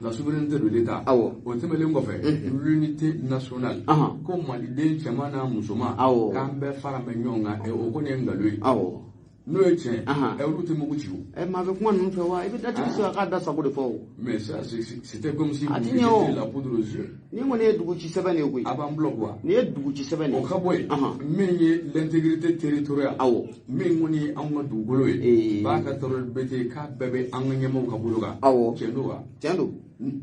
la souveraineté de l'État. O tɛmɛnen kɔfɛ, l'unité nationale, ko maliden cɛman n'a musoman, k'an bɛɛ fara bɛ ɲɔgɔn kan, ɛ o kɔni ye nkalon ye. N'o ye tiɲɛ, ɛ olu tɛ mugu ci o. Ɛ, maa bɛ kuma ninnu fɛ wa, i bɛ datigi sɔrɔ k'a da sago de fɔ o. Mais ça, c'était comme si A vous ti ɲɛ o. jetez la poudre aux yeux. Nin kɔni ye dugu ci sɛbɛn de ye koyi. A b'an bloc wa. Nin ye dugu ci sɛbɛn de O ye. ka bɔ yen, min ye l'intégrité territoriale, min kɔni ye anw ka dugukolo ye, Bakari Tarawele Bɛtɛ k'a bɛɛ bɛ an ka ɲɛmaaw ka bolo kan. Tiɲɛ don wa? Tiɲɛ don.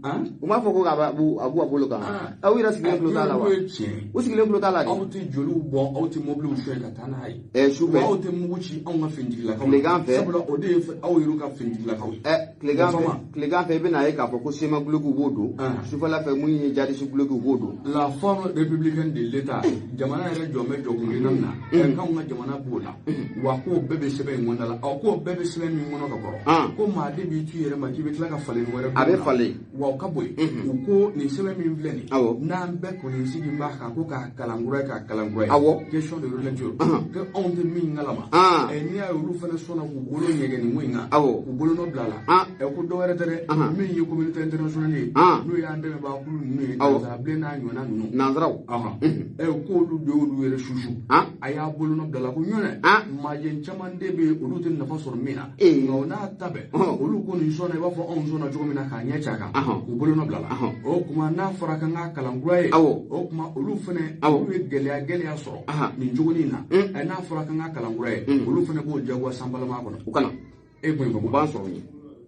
Han? U m'a fɔ ko a b'u a bolo kan. Aw yɛrɛ sigilen tulo t'a la wa? N'o ye tiɲɛ ye, U sigilen tulo t'a la de. Aw tɛ joliw bɔn, aw tɛ mobiliw suɲɛ ka taa n'a ye. Ɛ, su Wa fɛ. aw tɛ mugu ci anw ka finitigilakaw. Tilegan fɛ. Sabula o de ye aw yɛrɛ ka finitigilakaw ye. Ɛ, tilegan fɛ, Fama. tilegan fɛ, i bɛna ye k'a fɔ ko sema gulokiw b'o don. Sufɛla fɛ, mun ye jadisi gulokiw b'o don. La forme républicaine de l'État, jamana yɛrɛ jɔ bɛ jɔkunna min na, ɛ k'anw ka jamana b'o la, wa k'o bɛɛ bɛ sɛbɛn in kɔnɔna la. Ɔ, k'o bɛɛ bɛ sɛbɛn min kɔnɔ ka kɔrɔ, ko maa de b'i tu yɛrɛ ma k'i bɛ tila ka falen wɛrɛ A bɛ falen. Wa o ka bɔ yen, u ko nin sɛbɛn min filɛ nin, n'an bɛɛ kɔni sigi b'a kan ko k'a kalan kura ye, k'a kalan kura ye, question de relecture, que anw tɛ min kalama. N'i y'a ye olu fana sɔnna k'u bolo ɲɛgɛn nin ko in kan, k'u bolo nɔ bila a la, ko dɔ wɛrɛ tɛ dɛ, min ye communauté internationale ye, n'o y'an dɛmɛbaa kulu ninnu ye, nanzara bilen n'a ɲɔgɔnna ninnu, nanzaraw, k'olu de y'olu yɛrɛ susu, a y'a bolo nɔ bila la ko ɲɔnɛ majɛ caman de bɛ yen, olu tɛ nafa sɔrɔ min na. Nka o n'a ta bɛɛ, olu ko nin sɔnna i b'a fɔ anw sɔnna cogo min na k'a ɲɛ ci a kan, k'u bolo nɔ bila la. O tuma n'a fɔra k'an k'a kalan kura ye, o tuma olu fana, olu ye gɛlɛya sɔrɔ nin cogonin na. N'a fɔra k'an k'a kalan kura ye, olu fana b'o jagoya sanbalama kɔnɔ. U kana e kun ye u b'an sɔrɔ yen.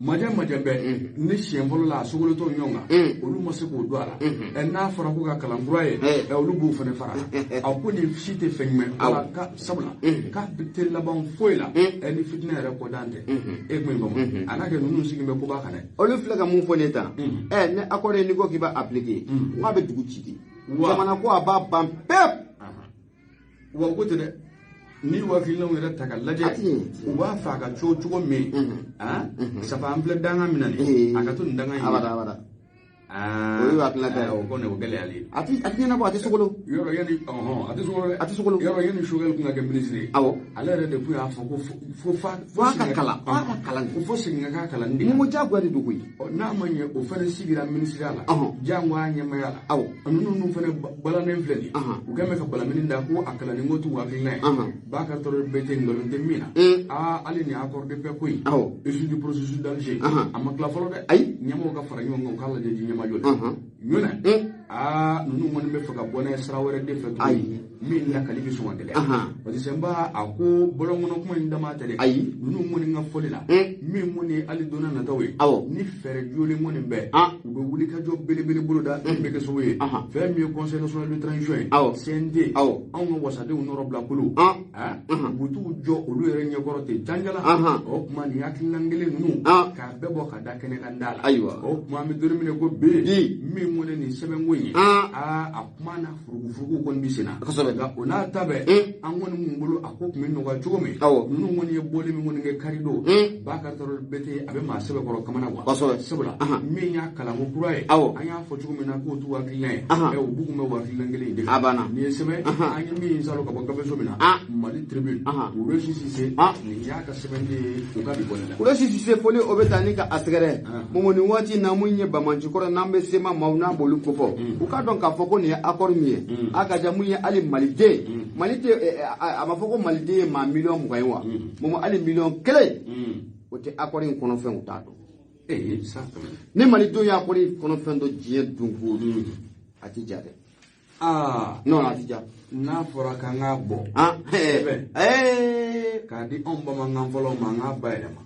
Majɛ bɛɛ ni siɲɛ fɔlɔ la a sogolotɔ ɲɔgɔn kan, olu ma se k'o don a la. N'a fɔra ko ka kalan kura ye, olu b'o fana fara a ko nin si tɛ fɛn jumɛn wala ka sabula k'a tɛ laban foyi la ni fitinɛ yɛrɛ kɔdan tɛ. E kun ye faamu a n'a kɛ ninnu sigi bɛ koba kan dɛ. Olu filɛ ka mun fɔ ne tan, ni accord ye, n'i ko k'i b'a appliquer, k'a bɛ dugu ci de, jamana ko a b'a ban pewu. Wa ko tɛ dɛ, ni hakilinaw yɛrɛ ta ka lajɛ, u b'a fɛ a ka cogo cogo min, sabu an filɛ danga min na nin, a ka to nin danga in. Abada abada. O ye hakilina ta ye. O kɔni o gɛlɛyalen ye. A ti ɲɛnabɔ, a tɛ sogolo. Yɔrɔ yanni a tɛ sogolo dɛ. A tɛ sogolo. Yɔrɔ yanni Choguel kun ka kɛ minisiri ye. Ale yɛrɛ de kun y'a fɔ ko fo a ka kalan, f'a ka kalan. Ko fo segin ka k'a kalan de. Mun ko diyagoya de don koyi. N'a ma ɲɛ, o fana sigira minisiriya la. Diyagoya ɲɛmaaya la. Ninnu fana balannen filɛ nin ye. U kɛlen bɛ ka balamini da ko a kalanni ko t'u hakilina ye. Bakary Touré bɛɛ tɛ nkalon tɛ min na. Hali nin accord de paix ko in. Issue du processus d'Alger. A ma tila fɔlɔ dɛ. Ayi. Ɲɛmɔgɔw ka fara ɲɔgɔn kan, u k'a lajɛ ji ɲɛmajɔ la. Ɲɔnɛ. Ninnu kɔni bɛ fɛ ka bɔ n'a ye sira wɛrɛ de fɛ tuguni, min lakali bɛ sɔn ka gɛlɛya. Parce que Senba a ko bɔlɔn kɔnɔ kuma in dama tɛ dɛ. Ayi. Ninnu kɔni ka fɔli la, min kɔni ye hali donna nataw ye, ni fɛɛrɛ jolen kɔni bɛɛ, u bɛ wuli ka jɔ belebele bolo da min bɛ kɛ sababu ye. Fɛn min ye conseil national de transition ye, CNT, anw ka wasadenw nɔrɔ bila kolo, u bɛ t'u jɔ olu yɛrɛ ɲɛkɔrɔ ten janjala. O tuma nin hakilina kelen ninnu k'a bɛɛ bɔ ka da kɛnɛ kan da la. Ayiwa. O tuma an bɛ don min na ko bi, min kɔni nin sɛbɛnko in ye, a kuma na furugufurugu kɔni bɛ sen na. Kosɛbɛ. Nka o n'a ta bɛɛ, an kɔni mun bolo a ko tun bɛ nɔgɔya cogo min, ninnu kɔni ye bɔli min kɔni kɛ kari don, Bakary Touré bɛɛ a bɛ maa sɛbɛkɔrɔ kamana gan. Kosɛbɛ. Sabula min y'a kalanko kura ye, an y'a fɔ cogo min na k'o t'u hakilina ye, u b'u kun bɛ o hakilina kelen in de kan. A banna. Nin ye sɛbɛn an ye min salo ka bɔ gafeso min na, Mali Tribune, Wulasi Sise, nin y'a ka sɛbɛnden ye u ka bi bɔli la. Wulasi Sise foli o bɛ taa ni ka a sɛgɛrɛ. Momo nin waati na mun ye Bamanci kɔrɔ n'an bɛ sema maaw n'an b'olu kofɔ, u k'a dɔn k'a fɔ ko nin ye accord min ye, a ka ja mun ye hali maliden, Mali tɛ, a ma fɔ ko maliden ye maa 20 miliyɔn ye wa, Momo hali 1 miliyɔn o tɛ accord in kɔnɔfɛn, u t'a dɔn. Ni malidenw ye accord in kɔnɔfɛn dɔn diɲɛ don ko don, a ti ja dɛ. Non, a ti ja. N'a fɔra k'an k'a bɔ k'a di anw bamanankan fɔlɔw ma, an k'a bayɛlɛma,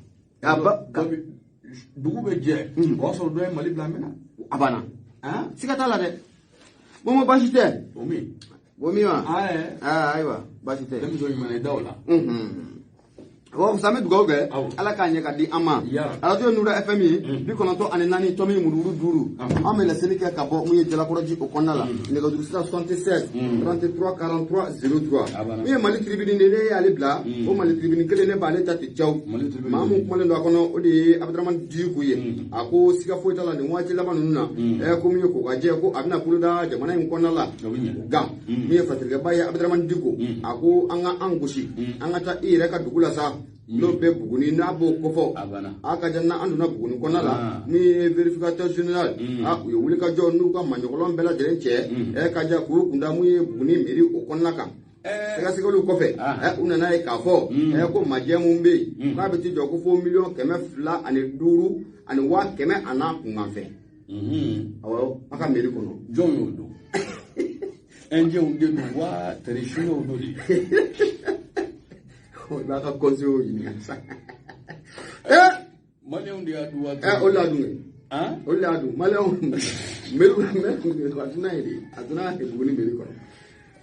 dugu bɛ jɛ, o y'a sɔrɔ dɔ ye Mali bila min na. A banna. Siga t'a la dɛ. Momo baasi tɛ. O min. O min wa? Ayiwa, baasi tɛ. Denmuso ɲuman ye da o la. Wa sa an bɛ dugawu kɛ Ala k'a ɲɛ ka di an ma. Arajo Nura FM ye 94 tomi mururu 5. An bɛ laseli kɛ ka bɔ mun ye Jalakɔrɔji o kɔnɔna la. Nɛgɛjuru sira 76 33 43 03. Min ye Mali Tribune de ne y'ale bila, o Mali Tribune kelen ne b'ale ta ten cawu. Maa mun kumalen don a kɔnɔ, o de ye Abdramane Dicko ye. A ko siga foyi t'a la nin waati laban ninnu na, ko min ye ko ka jɛ ko a bɛna boloda jamana in kɔnɔna la. Nka min ye fatirikɛba ye Abdramane Dicko, a ko an ka an gosi, an ka taa i yɛrɛ ka dugu la sa. N'o bɛ Buguni n'a b'o kofɔ, a ka jan n'an donna Buguni kɔnɔna la, min ye vérificateur général, u ye wulikajɔ n'u ka maɲɔgɔlɔn bɛɛ lajɛlen cɛ, ka ja k'u kunda mun ye Buguni mairie o kɔnɔna kan. Sɛgɛsɛgɛliw kɔfɛ, u nana ye k'a fɔ ko majɛ mun bɛ yen k'a bɛ t'i jɔ ko fo 205 100 100 a n'a kunkanfɛn. Awɔ, a ka mairie kɔnɔ. Jɔn y'o dɔn? Indien de don wa tɛrɛsiyɛnw don de? I b'a ka conseil ɲininka sisan. Maliyɛnw de y'a dun wa? O de y'a dun kɛ. O de y'a dun. Maliyɛnw mairie a donna yen de, a donna Buguni mairie kɔnɔ.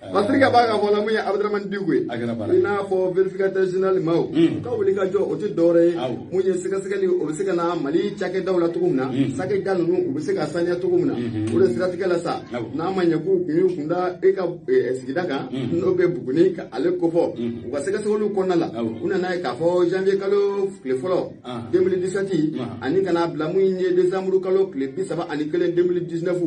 Fasirikɛ b'a ka fɔ la mun ye Abdramane Dicko ye i n'a fɔ vérificateur général maaw u ka wuli ka jɔ o tɛ dɔwɛrɛ ye mun ye sɛgɛsɛgɛli o bɛ se ka na Mali cakɛdaw la cogo min na cakɛda ninnu u bɛ se ka saniya cogo min na o de siratigɛ la sa n'a ma ɲɛ k'u kun y'u kun da e ka sigida kan n'o bɛ Buguni ka ale kofɔ u ka sɛgɛsɛgɛliw kɔnɔna la u nana ye k'a fɔ janvier kalo tile fɔlɔ 2017 ani ka n'a bila mun ye décembre kalo tile 31 2019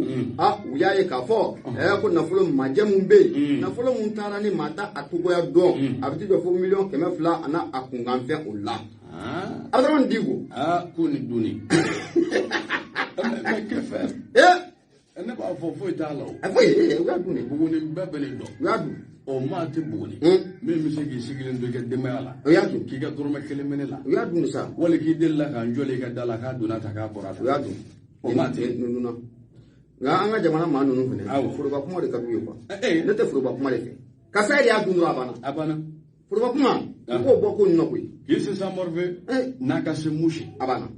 u y'a ye k'a fɔ ko nafolo majɛ mun bɛ yen nafolo mun taara ni maa ta a cogoya dɔn a bɛ t'i jɔ fo miliyɔn 200 a n'a a kunkanfɛn o la Abdramane Dicko ko ni dunni mais que faire ne b'a fɔ foyi t'a la o foyi u y'a dun de Buguni bɛɛ bɛ nin dɔn u y'a dun o maa tɛ Buguni min bɛ se k'i sigilen to i ka denbaya la u y'a dun k'i ka dɔrɔmɛ kelen minɛ la u y'a dun de sa wali k'i delila k'an jɔlen i ka da la k'a donna ta k'a bɔra ta u y'a dun o maa tɛ nin dunna nka an ka jamana maa ninnu fɛnɛ foroba kuma de ka d'u ye quoi ne tɛ foroba kuma de fɛ karisa yɛrɛ y'a dun dɔrɔn a banna a banna foroba kuma u k'o bɔ ko ninnu na koyi k'i sisan morve n'a ka se musi a banna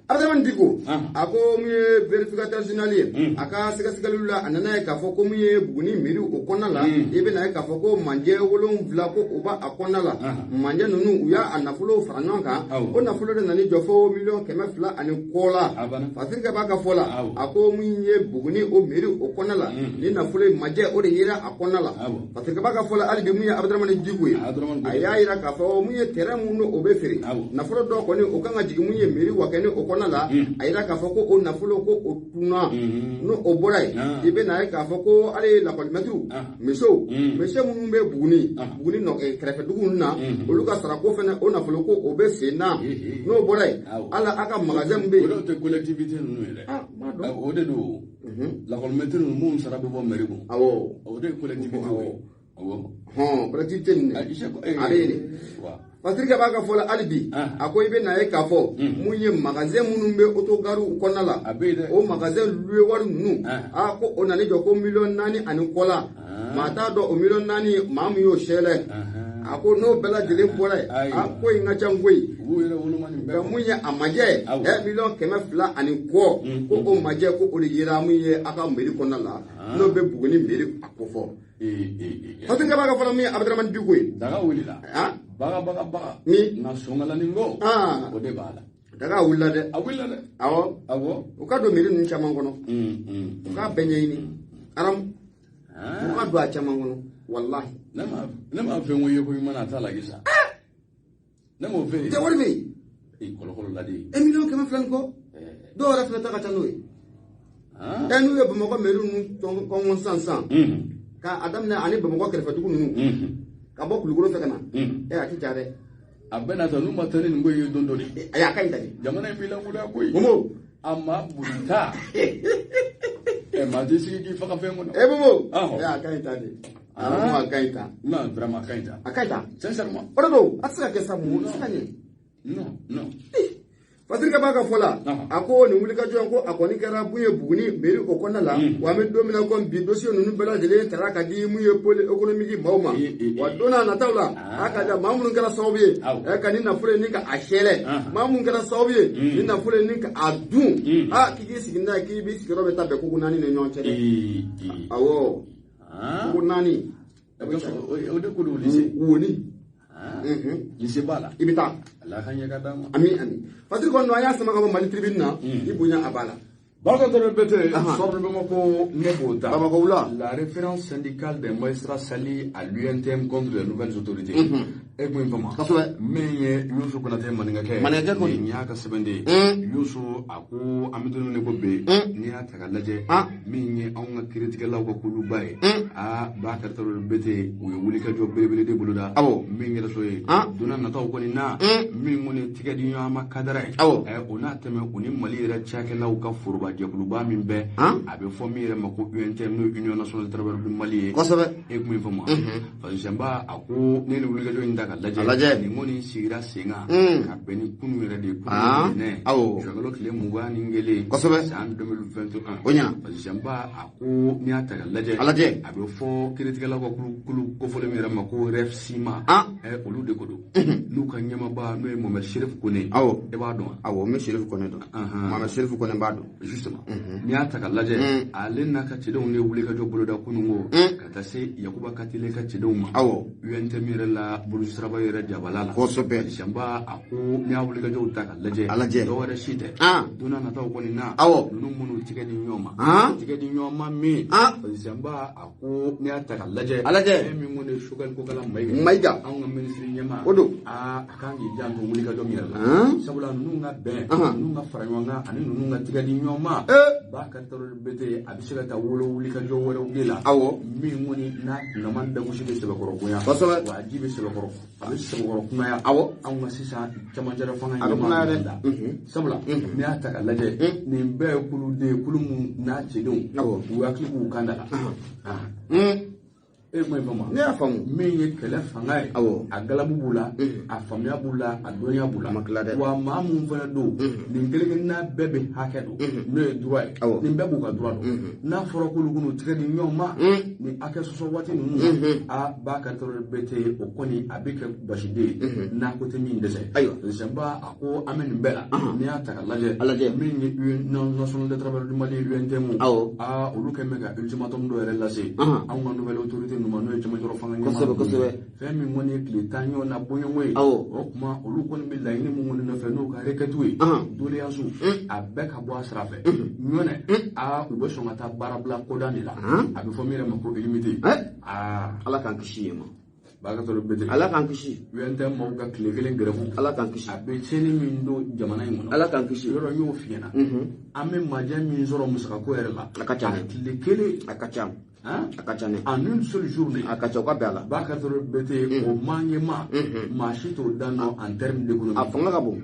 Abdramane Dicko a ko mun ye vérificateur général ye a ka sɛgɛsɛgɛliw la a nana ye k'a fɔ ko mun ye Buguni mairie o kɔnɔna la i bɛna ye k'a fɔ ko manjɛ 7 ko o b'a a kɔnɔna la manjɛ ninnu u y'a nafolo fara ɲɔgɔn kan o nafolo de nana jɔ fo miliyɔn 200 ani kɔ la Fasirikɛ b'a ka fɔ la a ko mun ye Buguni o mairie o kɔnɔna la ni nafolo ye majɛ o de yera a kɔnɔna la Fasirikɛ b'a ka fɔ la hali bi mun ye Abdramane Dicko ye a y'a yira k'a fɔ mun ye terrain mun o bɛ feere nafolo dɔ kɔni o kan ka jigin mun ye mairie wakɛni o kɔnɔna la a yira k'a fɔ ko o nafolo ko o tunna n'o o bɔra yen i bɛ na ye k'a fɔ ko hali lakɔlimɛtiriw misiw misi minnu bɛ Buguni Buguni kɛrɛfɛdugu ninnu na olu ka sarako fɛnɛ o nafolo ko o bɛ sen na n'o bɔra yen hali a ka magasin min bɛ yen o tɛ collectivité ninnu ye dɛ o de don lakɔlimɛtiri ninnu minnu sara bɛ bɔ mairie kun awɔ o de ye collectivité ye awɔ collectivité ninnu a bɛ yen de Fasirikɛ b'a ka fɔ la hali bi a ko i bɛ na ye k'a fɔ mun ye magasin minnu bɛ autogare kɔnɔna la o magasin loué wari ninnu a ko o nana jɔ ko miliyɔn 4 ani kɔ la maa t'a dɔn o miliyɔn 4 maa min y'o sɛlɛ a ko n'o bɛɛ lajɛlen bɔra yen a ko in ka ca koyi nka mun ye a majɛ miliyɔn 200 ani kɔ ko o majɛ ko o de yera mun ye a ka mairie kɔnɔna la n'o bɛ Buguni mairie a ko fɔ Fasirikɛ b'a ka fɔ la mun ye Abdramane Dicko ye daga wulila baga baga baga ni nka sɔngalanin ko o de b'a la daga wulila dɛ a wulila dɛ awɔ awɔ u ka don mairie ninnu caman kɔnɔ u k'a bɛɛ ɲɛɲini aramu u ka don a caman kɔnɔ walahi ne m'a fɛ n ko ye ko ɲuman na a t'a la kisa ne m'o fɛ yen tɛ wari bɛ yen kɔlɔkɔlɔ la de miliyɔn 200 ni kɔ dɔw yɛrɛ fana ta ka ca n'o ye n'u ye Bamakɔ mairie ninnu kɔngɔ sisan sisan k'a daminɛ ani Bamakɔ kɛrɛfɛdugu ninnu ka bɔ Kulukoro fɛ ka na a ti ja dɛ a bɛ na ta n'u ma taa ni nin ko ye don dɔ de ayi a ka ɲi ta de jamana in b'i lankolonya koyi Momo a ma bolita maa t'i sigi k'i faga fɛn kɔnɔ Momo a ka ɲi ta de a ka ɲi ta non vraiment a ka ɲi ta a ka ɲi ta sincèrement o de don a tɛ se ka kɛ sa Momo a tɛ se ka ɲɛ non non Fasirikɛ b'a ka fɔ la a ko nin wulikajɔ in ko a kɔni kɛra mun ye Buguni mairie o kɔnɔna la wa an bɛ don min na komi bi dossier ninnu bɛɛ lajɛlen tara ka di mun ye pôle économique maaw ma wa don n'a nataw la a ka ja maa minnu kɛra sababu ye ka nin nafolo in ni ka a sɛlɛ maa minnu kɛra sababu ye nin nafolo in ni ka a dun k'i k'i sigi n'a ye k'i b'i sigiyɔrɔ bɛ taa bɛn koko 4 ni ɲɔgɔn cɛ dɛ awɔ koko 4 o de ko don lycée woni lycée b'a la i bɛ taa ala ka ɲɛ ka d'a ma ami ami Fasiri kɔni an y'a sama ka bɔ Mali tribune na i bonya a b'a la Barka Bete, sobre Bamako, Nebota. Bamako la. La référence syndicale des magistrats s'allie à l'UNTM contre les nouvelles autorités. E kun fama. Kosɛbɛ. Min ye Youssou Konate maninkakɛ. Maninkakɛ kɔni. Nin y'a ka sɛbɛn de ye. Youssou a ko an bɛ don min na ko bi. N'i y'a ta k'a lajɛ. Min ye anw ka kiiritigɛlaw ka kuluba ye. Aa Bakary Traoré Bete u ye wulikajɔ belebele de boloda. Awɔ. Min kɛra so ye. Don n'a nataw kɔni na. Min kɔni tigɛ di ɲɔgɔn ma kadara ye. Awɔ. O n'a tɛmɛ u ni Mali yɛrɛ cakɛlaw ka foroba jɛkuluba min bɛ. A bɛ fɔ min yɛrɛ ma ko UNTM n'o ye Union nationale des travailleurs du Mali ye. Kosɛbɛ. E kun fama. Fasosɛnba a ko ne ni wulikajɔ in ta ka lajɛ nin kɔni sigira sen kan ka bɛn ni kunun yɛrɛ de ye kunun ntɛnɛn juin kalo tile 21 kosɛbɛ san 2021. O ɲɛna. Faze Senba, a ko n'i y'a ta ka lajɛ, a lajɛ, a bɛ fɔ kiiritigɛlaw ka kulu kofɔlen min yɛrɛ ma ko REFSIMA, olu de ko don n'u ka ɲɛmaaba n'o ye Mohamed Chérif Kone. E b'a dɔn wa? Awɔ, n bɛ Chérif Kone dɔn. Mohamed Chérif Kone b'a dɔn. Justement, n'i y'a ta ka lajɛ, ale n'a ka cɛdenw de wuli ka jɔ boloda kununko ka taa se Yakuba Katile ka cɛdenw ma UNTM yɛrɛ la, Buluji Siraba yɛrɛ jabala la. Senba, a ko n'i y'a wuli ka jɔw ta ka lajɛ, a lajɛ, dɔwɛrɛ si tɛ, don n'a nataw kɔni na, ninnu minnu tigɛ di ɲɔgɔn ma, tigɛ di ɲɔgɔn ma min. Senba, a ko n'i y'a ta ka lajɛ, a lajɛ, fɛn min kɔni ye Choguel Kokalla Maïga, Maïga, anw ka minisiri ɲɛmaa o don, a kan k'i janto wuli ka jɔ min yɛrɛ la, sabula ninnu ka bɛn, ninnu ka fara ɲɔgɔn kan ani ninnu ka tigɛ di ɲɔgɔn ma, Bakary Traoré Berthé, a bɛ se ka taa wolo wuli ka jɔ wɛrɛw de la, min kɔni n'a kunama dagosi bɛ sɛbɛkɔrɔ bonya, wa a ji bɛ sɛbɛkɔrɔ, a bɛ sɛbɛkɔrɔ kunaya. Anw ka sisan camancɛra fanga a bɛ kunaya dɛ, sabula n'i y'a ta ka lajɛ, nin bɛɛ ye kuluden ye, kulu mun n'a cɛdenw u hakili b'u kan da la. E ye kuma in faamu? Ne y'a faamu. Min ye kɛlɛ fanga ye, a galabu b'u la, a faamuya b'u la, a dɔnniya b'u la. A ma tila dɛ. Wa maa mun fana don, nin kelen kelenna bɛɛ bɛ hakɛ dɔn, n'o ye droit ye, nin bɛɛ b'u ka droit dɔn. N'a fɔra k'olu k'u tigɛ di ɲɔgɔn ma nin hakɛ sɔsɔ waati ninnu na, a Bakary Traoré Berthé, o kɔni a bɛ kɛ basiden ye n'a ko tɛ min dɛsɛ. Senba, a ko an bɛ nin bɛɛ la, n'i y'a ta ka lajɛ, a lajɛ, min ye Union nationale des travailleurs du Mali, UNTM, olu kɛlen bɛ ka ultimatum dɔ yɛrɛ lase anw ka nouvelle autorité ninnu ma, n'o ye cɛmancɛrɔ fanga ɲɛmaa. Kosɛbɛ. Fɛn min kɔni ye tile 10 ɲɔgɔn na bɔɲɔgɔn ye, o tuma olu kɔni bɛ laɲini mun kɔni nɔfɛ, n'o ka requête ye, doléance, a bɛɛ ka bɔ a sira fɛ ɲɔnɛ, u bɛ sɔn ka taa baarabila koda de la, a bɛ fɔ min yɛrɛ ma ko illimité. Ala k'an kisi yen ma. Bakary Traoré Berthé, Ala k'an kisi. UNTM maaw ka tile kelen grève, Ala k'an kisi. A bɛ tiɲɛni min don jamana in kɔnɔ, Ala k'an kisi. Yɔrɔ n y'o f'i ɲɛna, an bɛ majɛ min sɔrɔ musakako yɛrɛ la, a ka ca dɛ. Tile kelen, a ka ca. A ka ca dɛ. En une seule journée, a ka ca, o ka bɛn a la. Bakary Traoré Berthé, o manɲɛ ma, maa si t'o dan dɔn en terme d'économie. A fanga ka bon.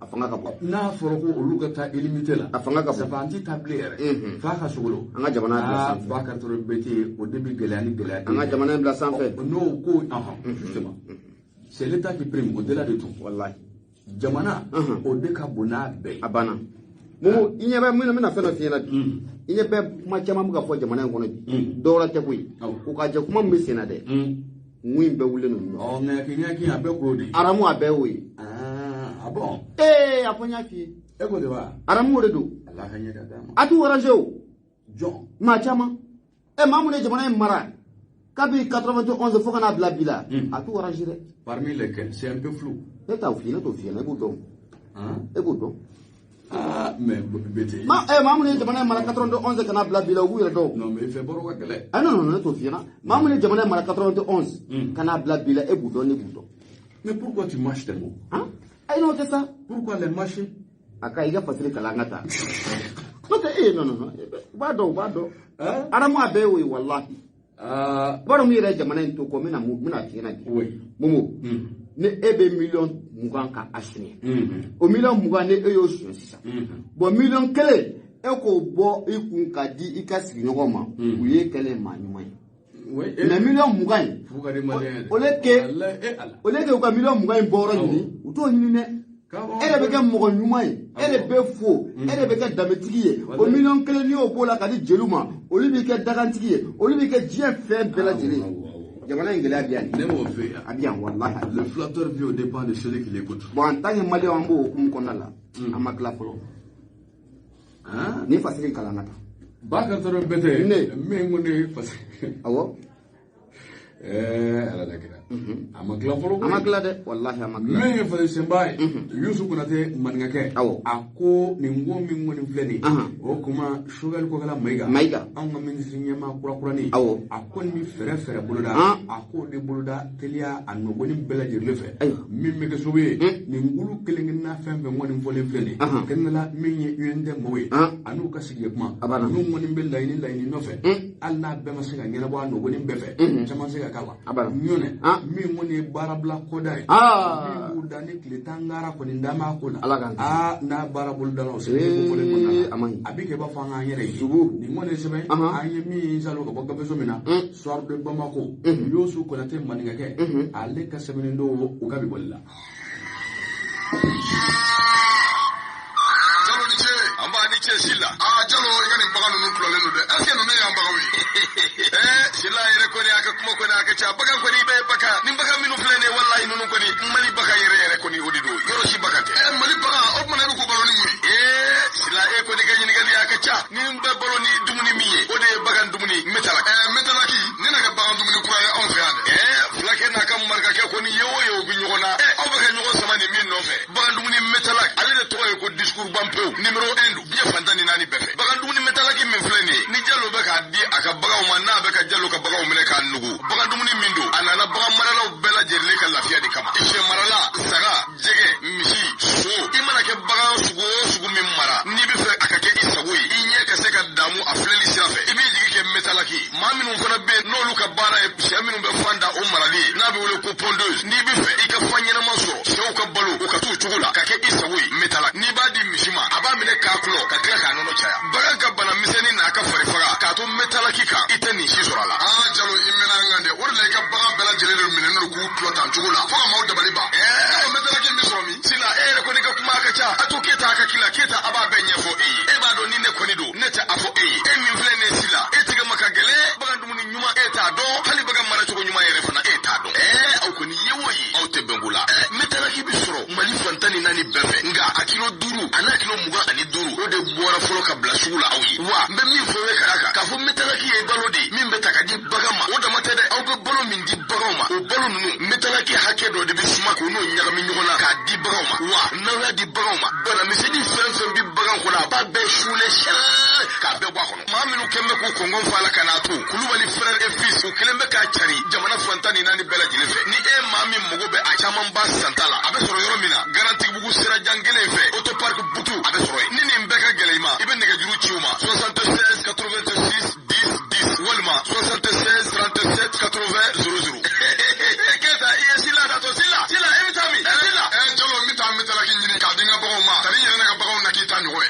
A fanga ka bon. N'a fɔra ko olu ka taa illimité la, a fanga ka bon. Ça fait an ti taa bilen yɛrɛ, f'a ka sogolo. An ka jamana bila sanfɛ. Bakary Traoré Berthé, o de bɛ gɛlɛya ni gɛlɛya. An ka jamana bila sanfɛ. N'o ko, justement, c'est l'État qui prime au-delà de tout. Wallahi. Jamana, o de ka bon n'a bɛɛ ye. A banna. Mumu, i ɲɛ bɛ min na, n bɛna fɛn dɔ f'i ɲɛna bi. I ɲɛ bɛ kuma caman bɛ ka fɔ jamana in kɔnɔ bi. Dɔwɛrɛ tɛ koyi. U ka jɛ kuma min bɛ sen na dɛ. Mun in bɛɛ wulilen don. Ɔ ŋɛɲɛki ŋɛɲɛki, a bɛɛ k'o de ye. Aramu, a bɛɛ y'o ye. Ah bon. Ee, a fɔ n y'a f'i ye. E ko de wa? Aramu o de don. Ala ka ɲɛ ka d'a ma. A t'u arrangé o. Jɔn. Maa caman. Ɛ, maa mun ye jamana in mara kabi 91 fo ka n'a bila bi la, a t'u arrangé dɛ. Parmi lesquels, c'est un peu flou. Ne t'o f'i ye, ne t'o f'i ɲɛna, e b'o dɔn. E b'o dɔn. Ah, mais Berthé. Ma maa mun ye jamana in mara 91 ka n'a bila bi la, u b'u yɛrɛ dɔn. Non, mais i fɛ baro ka gɛlɛn. Ah non, non, ne t'o f'i ɲɛna. Maa mun ye jamana in mara 91 ka n'a bila bi la, e b'u dɔn, ne b'u dɔn. Mais pourquoi tu mâches tes mots? Hein? Ayi, n'o tɛ sa. Pourquoi les mâcher? A ka i ka fasiri kalan ka taa. N'o tɛ, ee, non, non, non. U b'a dɔn, u b'a dɔn. Aramu, a bɛɛ y'o ye, walahi. Ah. I b'a dɔn mun yɛrɛ ye jamana in to kɔ, n bɛna f'i ɲɛna bi. Oui. Momo, ni e bɛ miliyɔn 20 ka a suɲɛ, o miliyɔn 20, ni e y'o suɲɛ sisan, bɔn miliyɔn 1, e k'o bɔ i kun ka di i ka sigiɲɔgɔn ma, u ye kɛlen maa ɲuman ye. Mais miliyɔn 20 in, au lieu que u ka miliyɔn 20 in bɔyɔrɔ ɲini, u t'o ɲini dɛ. E de bɛ kɛ mɔgɔ ɲuman ye, e de bɛ fo, e de bɛ kɛ danbetigi ye. O miliyɔn 1, n'i y'o b'o la ka di jeliw ma, olu b'i kɛ dagantigi ye, olu b'i kɛ diɲɛ fɛn bɛɛ lajɛlen ye. Jamana in gɛlɛya bɛ yan. Ne m'o fɛ yan. A bɛ yan, walahi. Le flatteur vit aux dépens de celui qui l'écoute. Bon, en tant que malien, an b'o hukumu kɔnɔna la, an ma tila fɔlɔ. Ni fasiri kalan ka taa. Bakary Traoré Berthé. Ne. Min ko ne ye fasiri. Awɔ. Ala da kira. A ma tila fɔlɔ. A ma tila dɛ, walahi a ma tila. Min ye Faze Senba ye, Yusu Konate maninkakɛ. A ko nin ko min kɔni filɛ nin ye, o kuma Choguel Kokalla Maïga. Maïga. Anw ka minisiri ɲɛmaa kurakurani. A kɔni bɛ fɛɛrɛ boloda. A k'o de boloda teliya a nɔgɔni bɛɛ lajɛlen fɛ. Min bɛ kɛ sababu ye, nin kulu kelen kelenna fɛn fɛn kɔni fɔlen filɛ nin ye. Kɛrɛnkɛrɛnnenya min ye UNTM mɔgɔw ye, a n'u ka sigi kuma. N'u kɔni bɛ laɲini nɔfɛ, hali n'a bɛɛ ma se ka ɲɛnabɔ a nɔgɔni bɛɛ fɛ, caman se ka k'a la. Ɲɔnɛ, min kɔni ye baarabila kɔda ye, min b'u da ni tile 10 gara kɔni da m'a ko la, n'a baara bolodala o sɛbɛn ko fɔlen kɔnɔna la. A ma ɲi. A bɛ kɛ i b'a fɔ an k'an yɛrɛ ye nin kɔni sɛbɛn an ye min salo ka bɔ gafeso min na Soir de Bamako Yosu Konate maninkakɛ ale ka sɛbɛnnen don u ka bi bɔli la. Jalo ni ce. An b'a ni ce Sila. Aa Jalo i ka nin bagan ninnu tulalen don dɛ. Est ce que ninnu y'an baganw ye? Sila yɛrɛ kɔni a ka kuma kɔni a ka ca. Bagan kɔni i bɛ bagan. Nin bagan minnu filɛ nin ye walahi ninnu kɔni Mali bagan yɛrɛ yɛrɛ kɔni o de don. Yɔrɔ si bagan tɛ. Mali bagan o tuma e bɛ k'o balo ni mun ye? Sila e kɔni ka ɲininkali a ka ca. Ni n bɛ balo ni dumuni min ye o de ye bagan dumuni metalaki. Metalaki ne na kɛ bagan dumuni kura ye anw fɛ yan dɛ. Fulakɛ n'a ka marikakɛ kɔni ye o ye u bɛ ɲɔgɔn na. Aw bɛ ka ɲɔgɔn sama nin min nɔfɛ. Bagan dumuni metalaki ale de tɔgɔ ye ko discours ban pewu numéro 1 don diɲɛ fantan ni naani bɛɛ fɛ. Bagan dumuni metalaki min filɛ nin ye ni Jalo bɛ k'a di a ka baganw ma n'a bɛ ka Jalo ka baganw minɛ k'a nugu. Bagan dumuni min don a nana bagan maralaw bɛɛ lajɛlen ka lafiya de kama. Sɛ marala, saga, jɛgɛ, misi, so, i mana kɛ bagan sugu o sugu min mara n'i bɛ fɛ a ka kɛ i sago ye i ɲɛ ka se ka damu a filɛli sira fɛ i b'i jigi kɛ metalaki. Maa minnu fana bɛ yen n'olu ka baara ye sɛ minnu bɛ fan da o marali ye n'a bɛ wele ko pondeuse n'i bɛ fɛ i ka fan ɲɛnama sɔrɔ sɛw ka balo u ka t'u cogo la ka kɛ i sago ye metalaki. N'i b'a di misi ma a b'a minɛ k'a kulɔ ka tila k'a nɔnɔ caya. Bagan ka bana misɛnnin n'a ka fari faga k'a to metalaki kan i tɛ nin si sɔrɔ a la. Aa Jalo i mɛnna an kan dɛ o de la i ka bagan bɛɛ lajɛlen de minɛnen don k'u tulɔ tan cogo la fo ka maaw dabali ban. Metalaki in bɛ sɔrɔ min? Sila e yɛrɛ kɔni ka kuma a ka ca a to Keyita a ka k'i la Keyita a b'a bɛɛ ɲɛfɔ e ye. E b'a dɔn ni ne kɔni don ne tɛ a fɔ e ye. E min filɛ nin ye Sila e tigɛ ma ka gɛlɛn bagan dumuni ɲuman e t'a dɔn hali bagan maracogo ɲuman yɛrɛ fana e t'a dɔn. Aw kɔni ye o ye aw tɛ bɛnko la. Metalaki bɛ sɔrɔ Mali fantan ni naani bɛɛ fɛ nka a kilo 5 a n'a kilo 25 o de bɔra fɔlɔ ka bila sugu la aw ye. Wa n bɛ min fɔ ye ka d'a kan k'a fɔ metalaki ye balo de ye min bɛ ta ka di bagan ma o dama tɛ dɛ aw bɛ balo min di baganw ma o balo ninnu metalaki hakɛ dɔ de bɛ suma k'o n'o ɲagami ɲɔgɔn na k'a di baganw ma. Wa n'aw y'a di baganw ma banamisɛnnin fɛn fɛn bɛ bagan kɔnɔ a b'a bɛɛ sulen sɛlɛ k'a bɛɛ bɔ a kɔnɔ. Maa minnu kɛn bɛ k'u kɔngɔn fa la ka n'a to Kulubali frère et fils u kelen bɛ k'a cari jamana fantan ni naani bɛɛ lajɛlen fɛ. Ni e maa min mago bɛ a caman ba santa la a bɛ sɔrɔ yɔrɔ min na Garantigibugu sirajan kelen fɛ autopark Butu a bɛ sɔrɔ yen. Ni nin bɛɛ ka gɛlɛn i ma i bɛ nɛgɛjuru ci u ma 76 86 10 10 walima 76 37 80 00. Keyita i ye Sila datɔ Sila Sila e bɛ taa min? Sila. Jalo n bɛ taa metalaki ɲini k'a di n ka baganw ma tari n yɛrɛ ne ka baganw na k'i ta ɲɔgɔn ye.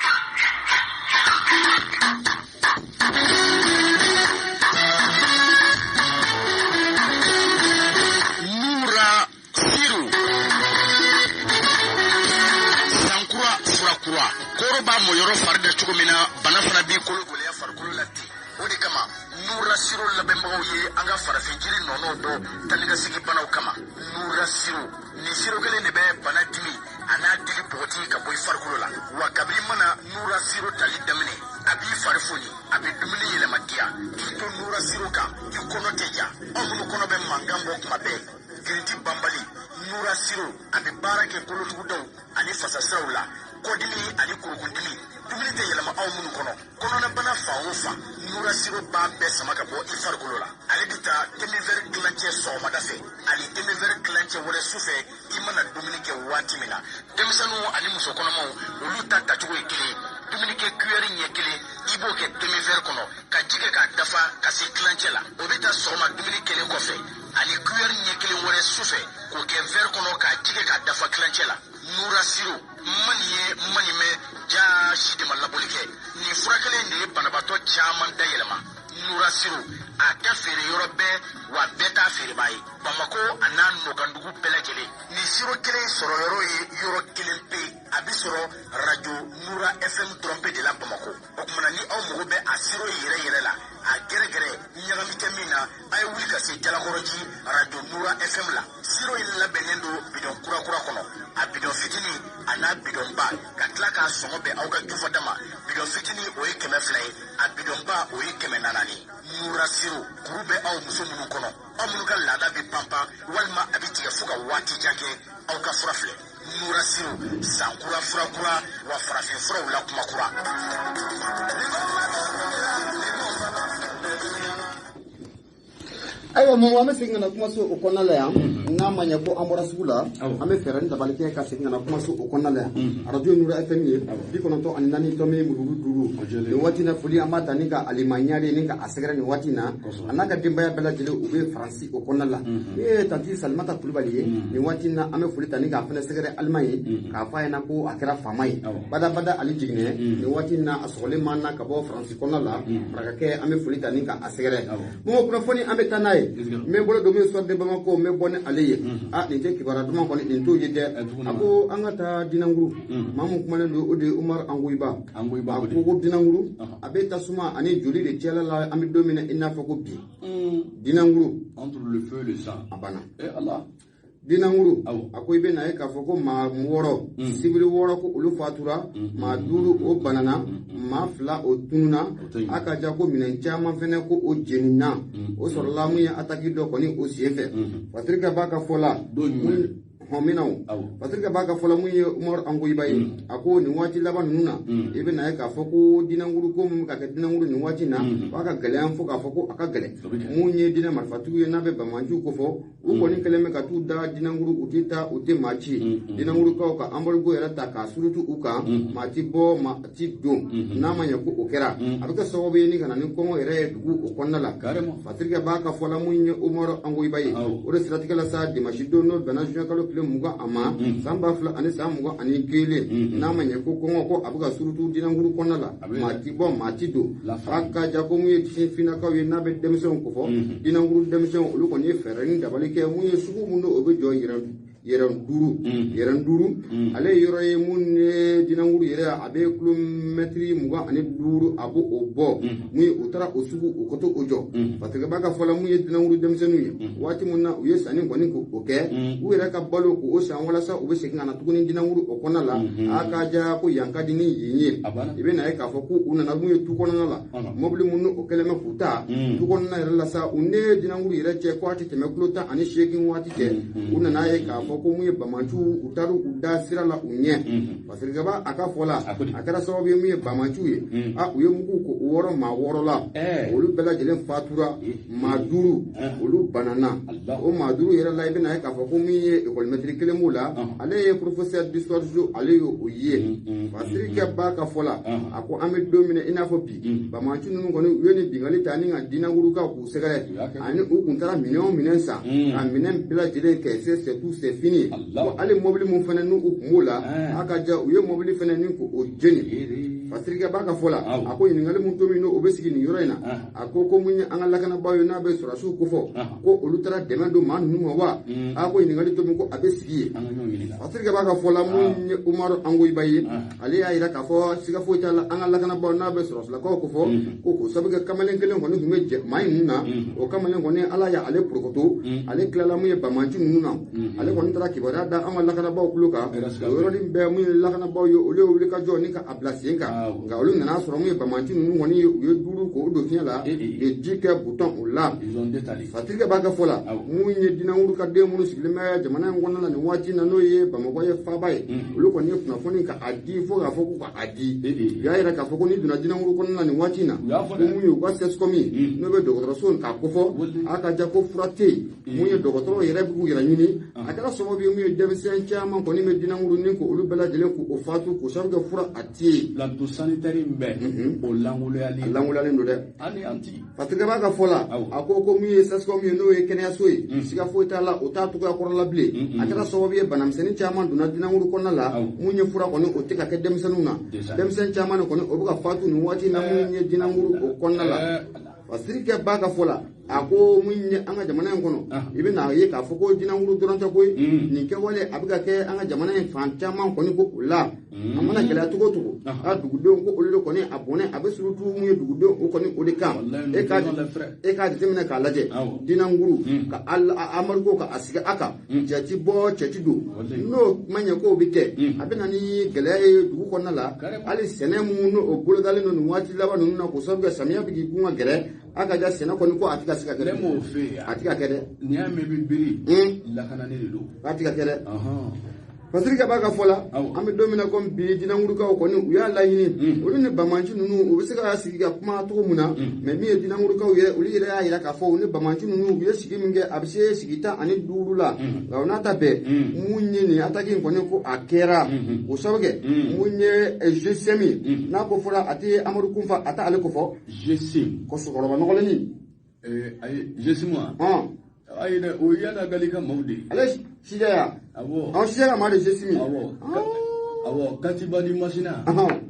Nura Siru Sankura furakura koro b'a mɔyɔrɔ fari da cogo min na bana fana b'i kolo gɛlɛya farikolo la ten. O de kama Nura Siru labɛnbagaw ye an ka farafin jiri nɔnɔw bɔ tanikasegin banaw kama. Nura Siru nin siro kelen de bɛ bana dimi a n'a dili bɔgɔti ka bɔ i farikolo la. Wa kabini mana Nura Siru tali daminɛ a b'i fari foni a bɛ dumuni yɛlɛma diya k'i to Nura Siru kan i kɔnɔ tɛ ja. Aw minnu kɔnɔ bɛ mankan bɔ kuma bɛɛ girinti banbali Nura Siru a bɛ baara kɛ kolotugudaw ani fasasiraw la kɔdimi ani kurukundimi dumuni tɛ yɛlɛma aw minnu kɔnɔ kɔnɔnabana fan o fan Nura Siru b'a bɛɛ sama ka bɔ i farikolo la. Ale bɛ taa demi-verre tilancɛ sɔgɔmada fɛ ani demi-verre tilancɛ wɛrɛ su fɛ i mana dumuni kɛ waati min na. Denmisɛnninw ani musokɔnɔmaw olu ta tacogo ye kelen dumuni kɛ cuillère ɲɛ kelen i b'o kɛ demi-verre kɔnɔ ka ji kɛ k'a dafa ka se tilancɛ la o bɛ taa sɔgɔma dumuni kɛlen kɔfɛ ani cuillère ɲɛ kelen wɛrɛ su fɛ k'o kɛ verre kɔnɔ k'a ji kɛ k'a dafa tilancɛ la. Nura Siru mani ye mani mɛn jaa si de ma labɔli kɛ nin fura kelen de ye banabaatɔ caman da yɛlɛma. Nura Siru a tɛ feere yɔrɔ bɛɛ wa bɛɛ t'a feerebaa ye Bamako a n'a nɔkandugu bɛɛ lajɛlen. Nin siro kelen sɔrɔ yɔrɔ ye yɔrɔ kelen pe a bɛ sɔrɔ radio Nura FM dɔrɔn pe de la Bamako. O kumana ni aw mago bɛ a siro yɛrɛ yɛrɛ la a gɛrɛgɛrɛ ɲagami tɛ min na a ye wuli ka se Jalakɔrɔji radio Nura FM la. Siro in labɛnnen don bidɔn kura kɔnɔ a bidɔn fitinin a n'a bidɔnba ka tila k'a sɔngɔ bɛn aw ka jufada ma. Bidɔn fitinin o ye 200 ye a bidɔnba o ye 400 ye. Nura Siru kuru bɛ aw muso minnu kɔnɔ aw minnu ka laada bɛ panpan walima a bɛ tigɛ fo ka waati jan kɛ aw ka fura filɛ. Nura Siru sankura furakura wa farafin furaw la kuma kura. Ayiwa mɔmɔ an bɛ segin ka na kumaso o kɔnɔna la yan. N'a ma ɲɛ ko an bɔra sugu la, an bɛ fɛɛrɛ ni dabali kɛ ka segin ka na kumaso o kɔnɔna la yan. Arajo Nura FM ye 94.5. Nin waati na, foli an b'a ta ni ka Alima Ɲare ni ka a sɛgɛrɛ nin waati na, a n'a ka denbaya bɛɛ lajɛlen, u bɛ Faransi o kɔnɔna la. Ni ye tanti Salimata Kulubali ye, nin waati na an bɛ foli ta ni k'a fana sɛgɛrɛ Alima ye, k'a fɔ a ɲɛna ko a kɛra faama ye badabada. Ale jiginɛ nin waati na, a sɔgɔlen ma na ka bɔ Faransi kɔnɔna la. Marakakɛ, an bɛ foli ta ni ka a sɛgɛrɛ. Momo, kunnafoni an bɛ taa n'a ye. N bɛ bolo don min Soir de Bamako, n bɛ bɔ ni ale ye. A nin tɛ kibaruya duman kɔni, nin t'o ye dɛ. A ko an ka taa Dinankuru. Maa mun kumalen don, o de ye Umaru Angoyiba. A ko Dinankuru a bɛ tasuma ani joli de cɛla la. An bɛ don min na i n'a fɔ ko bi, Dinankuru Entre le feu et le sang. A banna. Eh Allah. Dinankuru, a ko i bɛ na ye k'a fɔ ko maa 6, sibiri 6, ko olu fatura, maa 5 o banana, maa 2 o tununa. A ka ja ko minɛn caman fɛnɛ ko o jenina. O sɔrɔla mun ye attaque dɔ kɔni o sen fɛ. Patrick b'a ka fɔ la hɔnminaw. Patrick b'a ka fɔ la, mun ye Umaru Angoyiba ye, a ko nin waati laban ninnu na, i bɛ na ye k'a fɔ ko Dinankuru, ko mun bɛ ka kɛ Dinankuru nin waati na, k'a ka gɛlɛya fo k'a fɔ ko a ka gɛlɛn. Mun ye diinɛ marifatigiw ye n'a bɛ bamanciw kofɔ, u kɔni kɛlen bɛ ka t'u da Dinankuru, u tɛ taa, u tɛ maa ci. Dinankurukaw ka embargo yɛrɛ ta k'a surutu u kan, maa ti bɔ, maa ti don. N'a ma ɲɛ ko o kɛra, a bɛ kɛ sababu ye ni ka na ni kɔngɔ yɛrɛ ye dugu o kɔnɔna la. Patrick b'a ka fɔ la, mun ye Umaru Angoyiba ye, o de siratigɛ la sa, dimanche don n'o bɛnna juin kalo tile 20 a ma, san 2021, n'a ma ɲɛ ko kɔngɔ ko a bɛ ka surutu Dinankuru kɔnɔna la, maa ti bɔ, maa ti don. A ka ja ko mun ye sifinnakaw ye n'a bɛ denmisɛnw kofɔ, Dinankuru denmisɛnw, olu kɔni ye fɛɛrɛ ni dabali kɛ. Mun ye sugu mun don, o bɛ jɔ yɛrɛ duuru, yɛrɛ duuru. Ale ye yɔrɔ ye mun ye Dinankuru yɛrɛ, a bɛ kilomɛtiri 25, a b'o o bɔ. Mun ye u taara o sugu, o ka to o jɔ. Parce que b'a ka fɔ la, mun ye Dinankuru denmisɛnninw ye, waati mun na u ye sanni kɔni k'o kɛ, u yɛrɛ ka balo k'o san walasa u bɛ segin ka na tuguni Dinankuru o kɔnɔna la. A ka ja ko yan ka di ni yen ye. I bɛ na ye k'a fɔ ko u nana mun ye tu kɔnɔna la, mɔbili mun o kɛlen bɛ k'u ta tu kɔnɔna yɛrɛ la sa, u ne Dinankuru yɛrɛ cɛ ko a tɛ tɛmɛ kilo 18 waati cɛ. U nana ye k'a fɔ ko mun ye bamanciw, u taara u da sira la u ɲɛ. Parce que ba a ka fɔ la, a kɛra sababu ye mun ye bamanciw ye, a u ye mugu ko 6 maa 6 la, olu bɛɛ lajɛlen fatura, maa 5 olu banana. O maa 5 yɛrɛ la, i bɛna ye k'a fɔ ko min ye ekɔlimɛtiri kelen b'o la, ale ye professeur d'histoire géo, ale ye o ye. Parce que ba ka fɔ la, a ko an bɛ don min na i n'a fɔ bi, bamanci ninnu kɔni u ye nin binkanni ta ni ka Dinankurukaw k'u sɛgɛrɛ, ani u kun taara minɛn o minɛn san, ka minɛn bɛɛ lajɛlen kɛ, c'est tout, c'est fini. Hali mobili mun fana n'u kun b'o la, a ka ja u ye mobili fana ni k'o jeni. Patrick b'a ka fɔ la, a ko ɲininkali mun to min n'o bɛ sigi nin yɔrɔ in na, a ko ko mun ye an ka lakanabaaw ye n'a bɛ sɔrɔdasiw kofɔ, ko olu taara dɛmɛ don maa ninnu ma wa? A ko ɲininkali to min ko a bɛ sigi yen. Patrick b'a ka fɔ la, mun ye Umaru Angoyiba ye, ale y'a yira k'a fɔ siga foyi t'a la, an ka lakanabaaw n'a bɛ sɔrɔdasilakaw kofɔ, ko k'o sabu kɛ kamalen kelen kɔni tun bɛ jɛ maa in ninnu na. O kamalen kɔni, Ala y'ale porokoto, ale tilala mun ye bamanci ninnu na, ale kɔni taara kibaruya da an ka lakanabaaw tulo kan. O yɔrɔnin bɛɛ, mun ye lakanabaaw ye, olu ye wuli ka jɔ ni ka a bila sen kan. Nka olu nana sɔrɔ mun ye bamanci ninnu kɔni ye, u ye 5 k'o don fiɲɛ la, u ye ji kɛ butɔn o la. Patrick b'a ka fɔ la, mun ye Dinankuru ka den minnu sigilen bɛ jamana in kɔnɔna la nin waati na, n'o ye Bamakɔ ye faaba ye, olu kɔni ye kunnafoni ka a di fo k'a fɔ ko ka a di. U y'a yira k'a fɔ ko n'i donna Dinankuru kɔnɔna la nin waati in na, ko mun ye u ka CSCOM ye n'o bɛ dɔgɔtɔrɔso k'a kofɔ, a ka ja ko fura tɛ yen. Mun ye dɔgɔtɔrɔw yɛrɛ b'u yɛrɛ ɲini. A kɛra sababu ye mun ye denmisɛn caman kɔni bɛ Dinankuru ni k'olu bɛɛ lajɛlen k'o fatu, k'o sababu kɛ fura a tɛ yen. Plateau sanitaire in bɛɛ o lankolonyalen, a lankolonyalen don dɛ. Hali an ti. Patrick b'a ka fɔ la, a ko ko mun ye CSCOM ye n'o ye kɛnɛyaso ye, siga foyi t'a la, o t'a cogoya kɔrɔ la bilen. A kɛra sababu ye banamisɛnnin caman donna Dinankuru kɔnɔna la. Mun ye fura kɔni o tɛ ka kɛ denmisɛnninw na, denmisɛn caman de kɔni o bɛ ka fatu nin waati na mun ye Dinankuru o kɔnɔna la. Patrick b'a ka fɔ la, a ko mun ye an ka jamana in kɔnɔ, i bɛ n'a ye k'a fɔ ko Dinankuru dɔrɔn tɛ koyi, nin kɛwale a bɛ ka kɛ an ka jamana in fan caman kɔni ko o la. A mana gɛlɛya cogo o cogo, a dugudenw ko olu de kɔni a bɔnɛ a bɛ surutu mun ye dugudenw o kɔni o de kan. E k'a jateminɛ k'a lajɛ, Dinankuru ka embargo ka a sigi a kan, cɛ ti bɔ, cɛ ti don, n'o ma ɲɛ k'o bɛ kɛ, a bɛ na ni gɛlɛya ye dugu kɔnɔna la. Hali sɛnɛ mun n'o bolodalen don nin waati laban ninnu na, k'o sababu kɛ samiya bɛ k'i gun ka gɛrɛ, a ka ja sɛnɛ kɔni ko a tɛ ka se ka kɛ dɛ. Ne m'o f'e ye. A tɛ ka kɛ dɛ. N'i y'a mɛn i bɛ biri, lakanani de don. A tɛ ka kɛ dɛ. Fasiri ka b'a ka fɔ la an bɛ don min na komi bi Dinangurukaw kɔni u y'a laɲini olu ni bamanci ninnu u bɛ se ka sigi ka kuma cogo min na mais min ye Dinangurukaw yɛrɛ olu yɛrɛ y'a jira k'a fɔ u ni bamanci ninnu u ye sigi min kɛ a bɛ se sigi 15 la nka o n'a ta bɛɛ mun ye nin attaque in kɔni ko a kɛra o sababu kɛ mun ye GSIM n'a ko fɔra a tɛ Amadu Kunfa a tɛ ale ko fɔ GSIM ko sokɔrɔba nɔgɔlennin ayi GSIM wa ayi dɛ o ye Iyad Ghali ka maaw de ye ale Sijaya awɔ an Sijaya ka maa de GSIM awɔ Katiba di Masina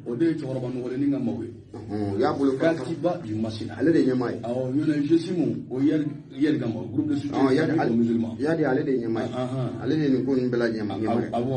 o de ye cɛkɔrɔba nɔgɔlennin ka maaw ye u y'a bolo Katiba di Masina ale de ye ɲɛmaa ye awɔ ɲɔnɛ GSIM o ye Iyad ka maaw groupe de soutien aux musulmans Iyad ale de ye ɲɛmaa ye ale de ye nin ko ninnu bɛɛ lajɛlen ɲɛmaa ye awɔ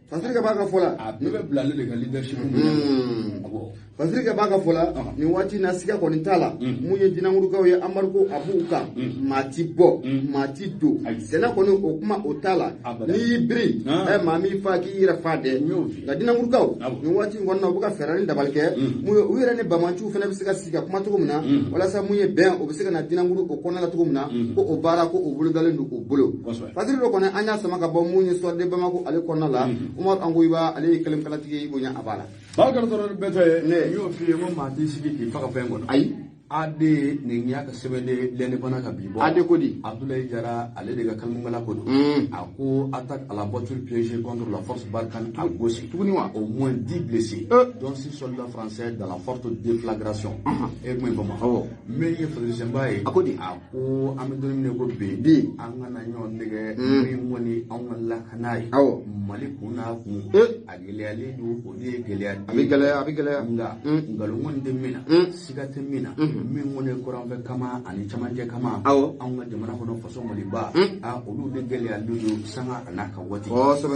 Fasiri ka b'a ka fɔ la a bɛɛ bɛ bila ale de ka leadership minɛ awɔ Fasiri ka b'a ka fɔ la nin waati in na siga kɔni t'a la mun ye Dinangurukaw ye embargo a b'u kan maa ti bɔ maa ti don sɛnɛ kɔni o kuma o t'a la n'i y'i biri maa m'i fa k'i yɛrɛ fa dɛ nka Dinangurukaw nin waati in kɔni na u bɛ ka fɛɛrɛ ni dabali kɛ mun ye u yɛrɛ ni bamanciw fana bɛ se ka sigi ka kuma cogo min na walasa mun ye bɛn o bɛ se ka na Dinanguru o kɔnɔna la cogo min na ko o baara ko o bolodalen don u bolo Fasiri dɔ kɔni an y'a sama ka bɔ mun ye Soir de Bamako ale kɔnɔna la Umar Angoyiba ale ye kɛlɛkalatigi ye i bonya a b'a la Bakari Traoré Bɛtɛ ne y'o f'i ye ko maa t'i sigi k'i faga fɛn kɔnɔ ayi AD nin y'a ka sɛbɛn de l'indépendant ka bi bɔ AD ko di Abdoulaye Diarra ale de ka kalimukala ko don a ko attaque à la voiture piégée contre la force Barkhane à Gossi tuguni wa au moins 10 blessés dont 6 soldats français dans la forte déflagration e kuma in fɔ ma min ye Fatirisen ye a ko di a ko an bɛ don min na ko bi an kana ɲɔgɔn nɛgɛ min kɔni anw ka lakana ye Mali kun n'a kun a gɛlɛyalen don o de ye gɛlɛya a bɛ gɛlɛya a bɛ gɛlɛya nka nkalon kɔni tɛ min na siga tɛ min na min kɔni ye kɔrɔnfɛ kama ani camancɛ kama anw ka jamana kɔnɔ faso Maliba a olu de gɛlɛyalen don sanga a n'a ka waati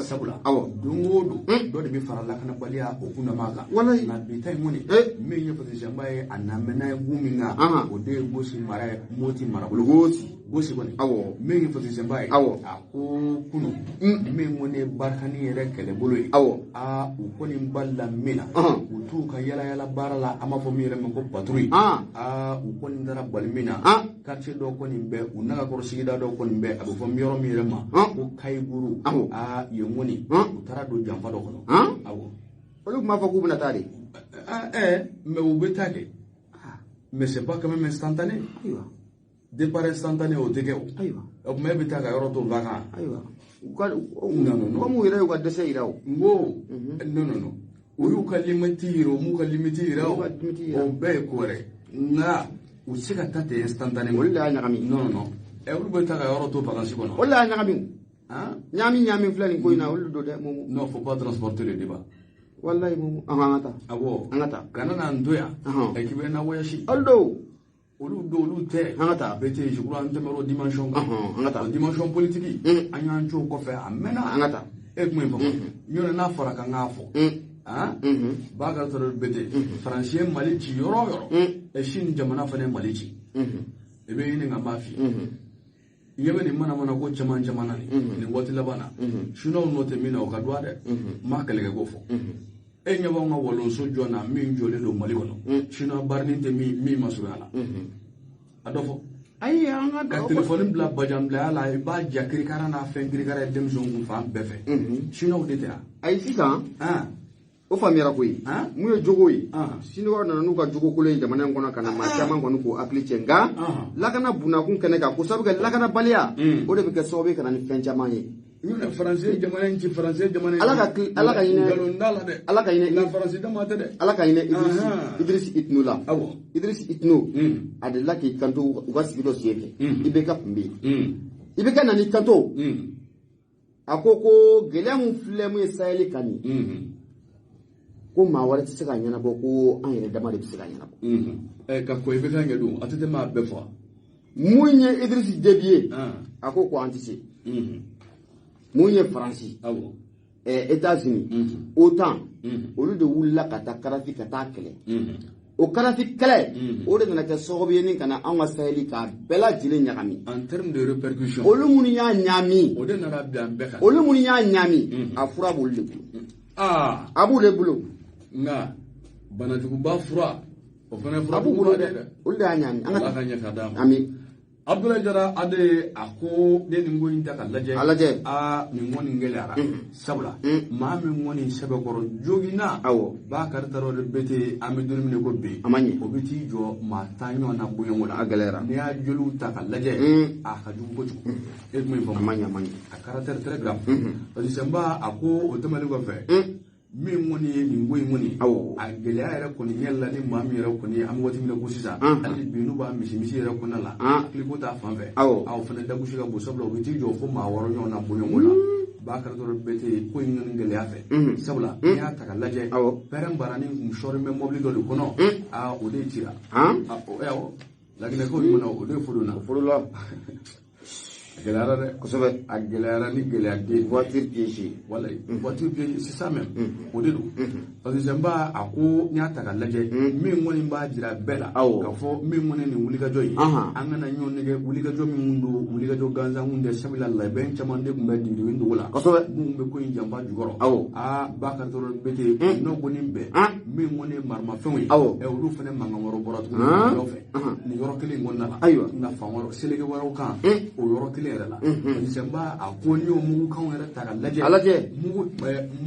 sabula don o don dɔ de bɛ fara lakanabaliya o kundama kan nka bi ta in kɔni min ye Fatirisen ye a namɛnna ye gun min kan o de ye Gosi mara ye Moti marabolo Gosi kɔni min ye Fatirisen ye a ko kunun min kɔni ye Barkhane yɛrɛ kɛlɛbolo ye a u kɔni balila min na u t'u ka yala yala baara la an b'a fɔ min yɛrɛ ma ko patrouille a u kɔni taara bali min na quartier dɔ kɔni bɛ u nagakɔrɔ sigida dɔ kɔni bɛ a bɛ fɔ yɔrɔ min yɛrɛ ma ko Kayiguru a yen kɔni u taara don janfa dɔ kɔnɔ awɔ olu tun b'a fɔ k'u bɛna taa de mais u bɛ taa kɛ mais c'est pas quand même instantané départ instantané o tɛ kɛ o o tuma e bɛ taa ka yɔrɔ to vacant ayiwa comme u yɛrɛ y'u ka dɛsɛ yira o n ko non non non u y'u ka limite yira o m'u ka limite yira o o bɛɛ ye ko wɛrɛ nka u tɛ se ka taa ten instantanément olu de y'a ɲagami non non non olu bɛ taa ka yɔrɔ to vacance kɔnɔ olu de y'a ɲagami ɲaami filɛ nin ko in na olu don dɛ Momo non faut pas transporter le débat wallahi Momo an ka taa awɔ an ka taa kana na n to yan k'i bɛ na voyage olu don olu don olu tɛ an ka taa bɛɛ tɛ je crois an tɛmɛr'o dimension kan an ka taa o dimension politique an y'an co kɔfɛ a mɛnna an ka taa e kuma in fɔ ɲɔnɛ n'a fɔra k'an k'a fɔ Bakari Traoré Bɛtɛ Faransi ye Mali ci yɔrɔ o yɔrɔ Chine jamana fana ye Mali ci i bɛ ɲini ka n b'a f'i ye i ɲɛ bɛ nin mana ko caman caman na nin waati laban na Chinois nɔ tɛ min na o ka dɔgɔ dɛ n m'a kɛlɛkɛko fɔ e ɲɛ b'anw ka walonso jɔ na min jɔlen don Mali kɔnɔ Chinois barinin tɛ min ma surunya la a dɔ fɔ ayi an ka ka telefɔni bila bajanbilaya la i b'a ja kirikara n'a fɛn kirikara ye denmisɛnw kun fan bɛɛ fɛ Chinois de tɛ yan ayi sisan o faamuyara koyi mun ye jogo ye Siniwaw nana n'u ka jogo kolon ye jamana in kɔnɔ ka na maa caman kɔni k'u hakili cɛ nka lakana bunakun kɛnɛ kan ko sabu kɛ lakanabaliya o de bɛ kɛ sababu ye ka na ni fɛn caman ye Faransi jamana in ci Faransi jamana in Ala ka hinɛ nkalon t'a la dɛ Ala ka hinɛ nka Faransi dama tɛ dɛ Ala ka hinɛ Idriss Itno la Idriss Itno a delila k'i kanto u ka sigi dɔ sen fɛ IBK tun bɛ yen IBK nan'i kanto a ko ko gɛlɛya mun filɛ mun ye Sahel kan nin ko maa wɛrɛ tɛ se k'a ɲɛnabɔ ko an yɛrɛ dama de bɛ se k'a ɲɛnabɔ ka kɔ IBK ɲɛ don a tɛ tɛmɛ a bɛɛ fɔ mun ye Idriss Déby ye a ko an tɛ se mun ye Faransi États-Unis OTAN olu de wulila ka taa Kadafi ka taa kɛlɛ o Kadafi kɛlɛ o de nana kɛ sababu ye ni ka na anw ka Sahel k'a bɛɛ lajɛlen ɲagami en termes de répercussion olu minnu y'a ɲaami o de nana bin an bɛɛ kan olu minnu y'a ɲaami a fura b'olu de bolo a b'u de bolo nka banajuguba fura o fana fura a b'u bolo dɛ olu de y'a ɲaami an ka taa Ala ka ɲɛ ka d'a ma ami Abdoulaye Diarra Ade a ko ne nin ko in ta ka lajɛ a lajɛ aa nin kɔni gɛlɛyara sabula maa min kɔni sɛbɛkɔrɔ joginna awɔ Bakary Traoré Berthé an bɛ don min na ko bi a ma ɲɛ o bɛ t'i jɔ maa 10 ɲɔgɔn na bonyɔngo la a gɛlɛyara n'i y'a joliw ta ka lajɛ a ka jugu kojugu e tun bɛ a ma ɲɛ a ma ɲɛ a caractère très grave parce que Sɛnba a ko o tɛmɛnen kɔfɛ min kɔni ye nin ko in kɔni awɔ a gɛlɛya yɛrɛ kɔni ɲɛ la ni maa min yɛrɛ kɔni an bɛ waati min na ko sisan hali bi n'u b'a misi misi yɛrɛ kɔnɔna la hakili ta fan fɛ awɔ aw fana dagosi ka bon sabula u bɛ t'i jɔ fo maa 6 ɲɔgɔn na bonyɔngo la Bakary Traoré Berthé ko in kɔni gɛlɛya fɛ sabula n'i y'a ta ka lajɛ pɛrɛn baranin kun sɔɔri bɛ mɔbili dɔ de kɔnɔ aa o de cira awɔ laginɛkaw ɲuman o de fodonna fodonna a gɛlɛyara dɛ kosɛbɛ a gɛlɛyara ni gɛlɛya den voiture piégée walayi voiture piégée c'est ça même o de don parce que Sɛnba a ko n'i y'a ta ka lajɛ min kɔni b'a jira bɛɛ la awɔ k'a fɔ min kɔni nin wulikajɔ ye an kana ɲɔgɔn nɛgɛ wulikajɔ min don wulikajɔ gansan kun tɛ sabula labɛn caman de tun bɛ digidigi dogo la kosɛbɛ minnu bɛ ko in janfa jukɔrɔ awɔ aa Bakary Traoré Berthé n'o kɔni bɛn min kɔni ye maramafɛnw ye awɔ olu fana mankan wɛrɛ bɔra tuguni fan wɛrɛw fɛ nin yɔrɔ kelen in kɔnɔna la ayiwa nka fan wɛrɛ seleke wɛrɛw kan o yɔrɔ kelen yɛrɛ la Sɛnba a ko n'i y'o mugukanw yɛrɛ ta ka lajɛ a lajɛ mugu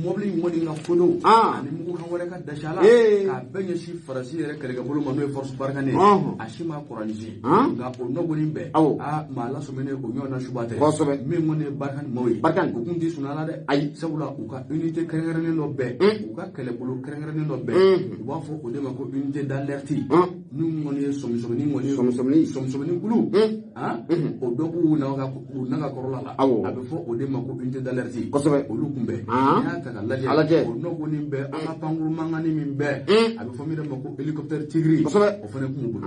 mɔbili in kɔni ka fodo ani mugukan wɛrɛ ka dasi a la k'a bɛɛ ɲɛsin Faransi yɛrɛ kɛlɛkɛbolo ma n'o ye force Barkhane ye a si ma kɔrɔnisi nka o nɔ kɔni bɛn aa maa lasɔminen o ɲɔgɔn na suba tɛ kosɛbɛ min kɔni ye Barkhane maaw ye Barkhane u kun tɛ sunɔgɔ la dɛ ayi sabula u ka unité kɛrɛnkɛrɛnnen dɔ bɛ u ka kɛlɛbolo kɛrɛnkɛrɛnnen dɔ bɛ u b'a fɔ o de ma ko unité d'alerte n'u kɔni ye sɔmisɔmini kɔni sɔmisɔmini kulu o dɔ b'u naga kɔrɔla la awɔ a bɛ fɔ o de ma ko unité d'alerte kosɛbɛ olu kun bɛ n'i y'a ta ka lajɛ o nɔ kɔni bɛ an ka pankuru mankanni min bɛ a bɛ fɔ min ma ko hélicoptère Tigre kosɛbɛ o fana kun b'u bolo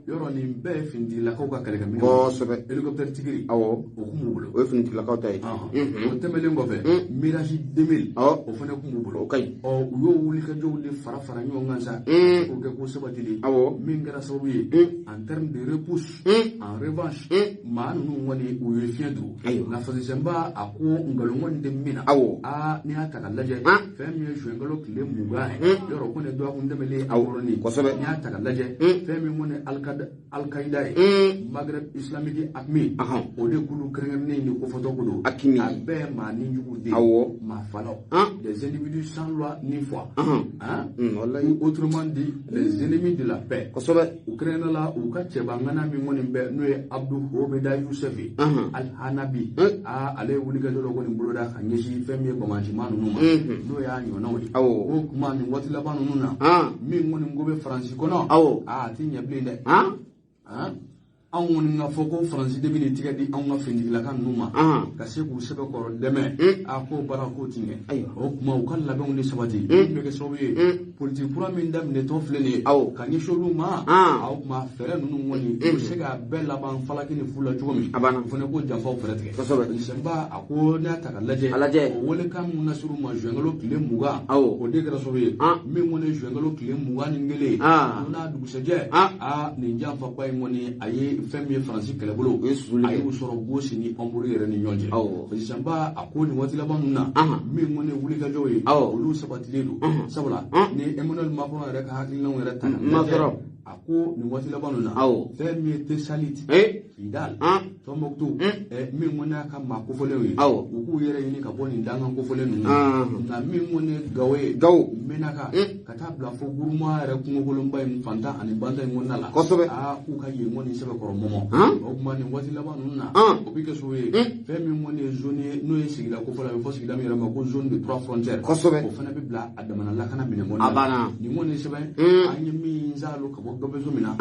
yɔrɔ nin bɛɛ ye finitigilakaw ka kɛlɛkɛminɛn kosɛbɛ hélicoptère Tigre awɔ o kun b'u bolo o ye finitigilakaw ta ye o tɛmɛnen kɔfɛ Mirage 2000 o fana kun b'u bolo o ka ɲi ɔ u y'o wulikajɔw de fara fara ɲɔgɔn kan sa k'o kɛ ko sabatili awɔ min kɛra sababu ye en terme de repousse en revanche maa ninnu kɔni u ye fiɲɛ don nka Fasisɛnba a ko nkalon kɔni tɛ min na awɔ aa n'i y'a ta ka lajɛ fɛn min ye zuwɛnkalo tile 20 ye yɔrɔ ko ne dɔgɔkun tɛmɛnen a wɔrɔnin kosɛbɛ n'i y'a ta ka lajɛ fɛn min kɔni Al-Qaïda ye Maghreb islamique AQMI o de kulu kɛrɛnkɛrɛnnen de kofɔtɔ ko don AQMI a bɛɛ maa nijugu de awɔ maa falaw des individus sans loi ni foi walayi ou autrement dit les ennemis de la paix kosɛbɛ u kɛrɛnkɛrɛnnenya la u ka cɛbangana min kɔni bɛ n'o ye Abdou Hobeda Youssef ye Al-Hanabi aa ale ye wulikajɔ dɔ kɔni boloda ka ɲɛsin fɛn min ye bamancima ninnu ma n'o y'a ɲɔgɔnnaw ye awɔ o kuma nin waati laban ninnu na min kɔni ko bɛ Faransi kɔnɔ awɔ aa a ti ɲɛ bilen dɛ anw kɔni ka fɔ ko Faransi de bɛ nin tigɛ di anw ka finitigilaka ninnu ma ka se k'u sɛbɛkɔrɔ dɛmɛ a k'o baara k'o ti ɲɛ o kuma u ka labɛnw de sabati min bɛ kɛ sababu ye politiki kura min daminɛtɔ filɛ nin ye ka ɲɛsin olu ma o kuma fɛɛrɛ ninnu kɔni u bɛ se k'a bɛɛ laban falaki ni fu la cogo min a banna o fana ko janfaw fɛɛrɛ tigɛ kosɛbɛ Sɛnba a ko n'a ta ka lajɛ a lajɛ o welekan min nasir'u ma zuwɛnkalo tile 20 awɔ o de kɛra sababu ye min kɔni ye zuwɛnkalo tile 21 ye o n'a dugusɛjɛ aa nin janfaba in kɔni a ye fɛn min ye Faransi kɛlɛbolo a y'u sɔrɔ gosi ni Anburu yɛrɛ ni ɲɔgɔn cɛ Sɛnba a ko nin waati laban ninnu na min kɔni ye wulikajɔw ye olu sabatilen don sabula ni Emmanuel Macron yɛrɛ ka hakilinaw yɛrɛ ta Macron a ko nin waati laban ninnu na fɛn min ye Tesalit Kidal Tombouctou min kɔni y'a ka maa kofɔlenw ye u k'u yɛrɛ ɲini ka bɔ nin dankan kofɔlen ninnu na nka min kɔni ye Gawo ye Gawo Menaka ka taa bila fo Guruma yɛrɛ kungokolonba in fantan ani bantan in kɔnɔna la kosɛbɛ aa k'u ka yen kɔni sɛbɛkɔrɔ mɔmɔ o tuma nin waati laban ninnu na o bɛ kɛ sababu ye fɛn min kɔni ye zone ye n'o ye sigida kofɔlen a bɛ fɔ sigida min yɛrɛ ma ko zone de 3 frontières kosɛbɛ o fana bɛ bila a damana lakana minɛn kɔnɔna a banna nin kɔni sɛbɛn an ye min zalo ka bɔ gafeso min na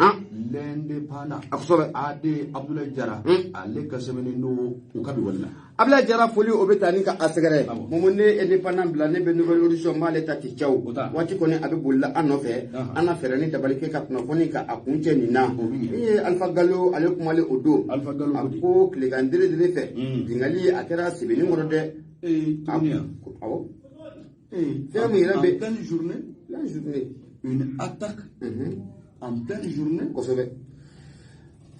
l'indépendant kosɛbɛ AD Abdoulaye Diarra ale ka sɛbɛnnen don u ka bi wale la Abdoulaye Diarra foli o bɛ taa ni ka a sɛgɛrɛ Momo ne indépendant bila ne bɛ nouvelle horizon n b'ale ta ten caw waati kɔni a bɛ bolila an nɔfɛ an na fɛɛrɛ ni dabali kɛ ka kunnafoni ka a kun cɛ nin na min ye Alpha Gallo ale kumalen o don Alpha Gallo a ko tilegan dere fɛ bingali a kɛra sebeni kɔrɔ dɛ awɔ fɛn min yɛrɛ bɛ en pleine journée une attaque en pleine journée kosɛbɛ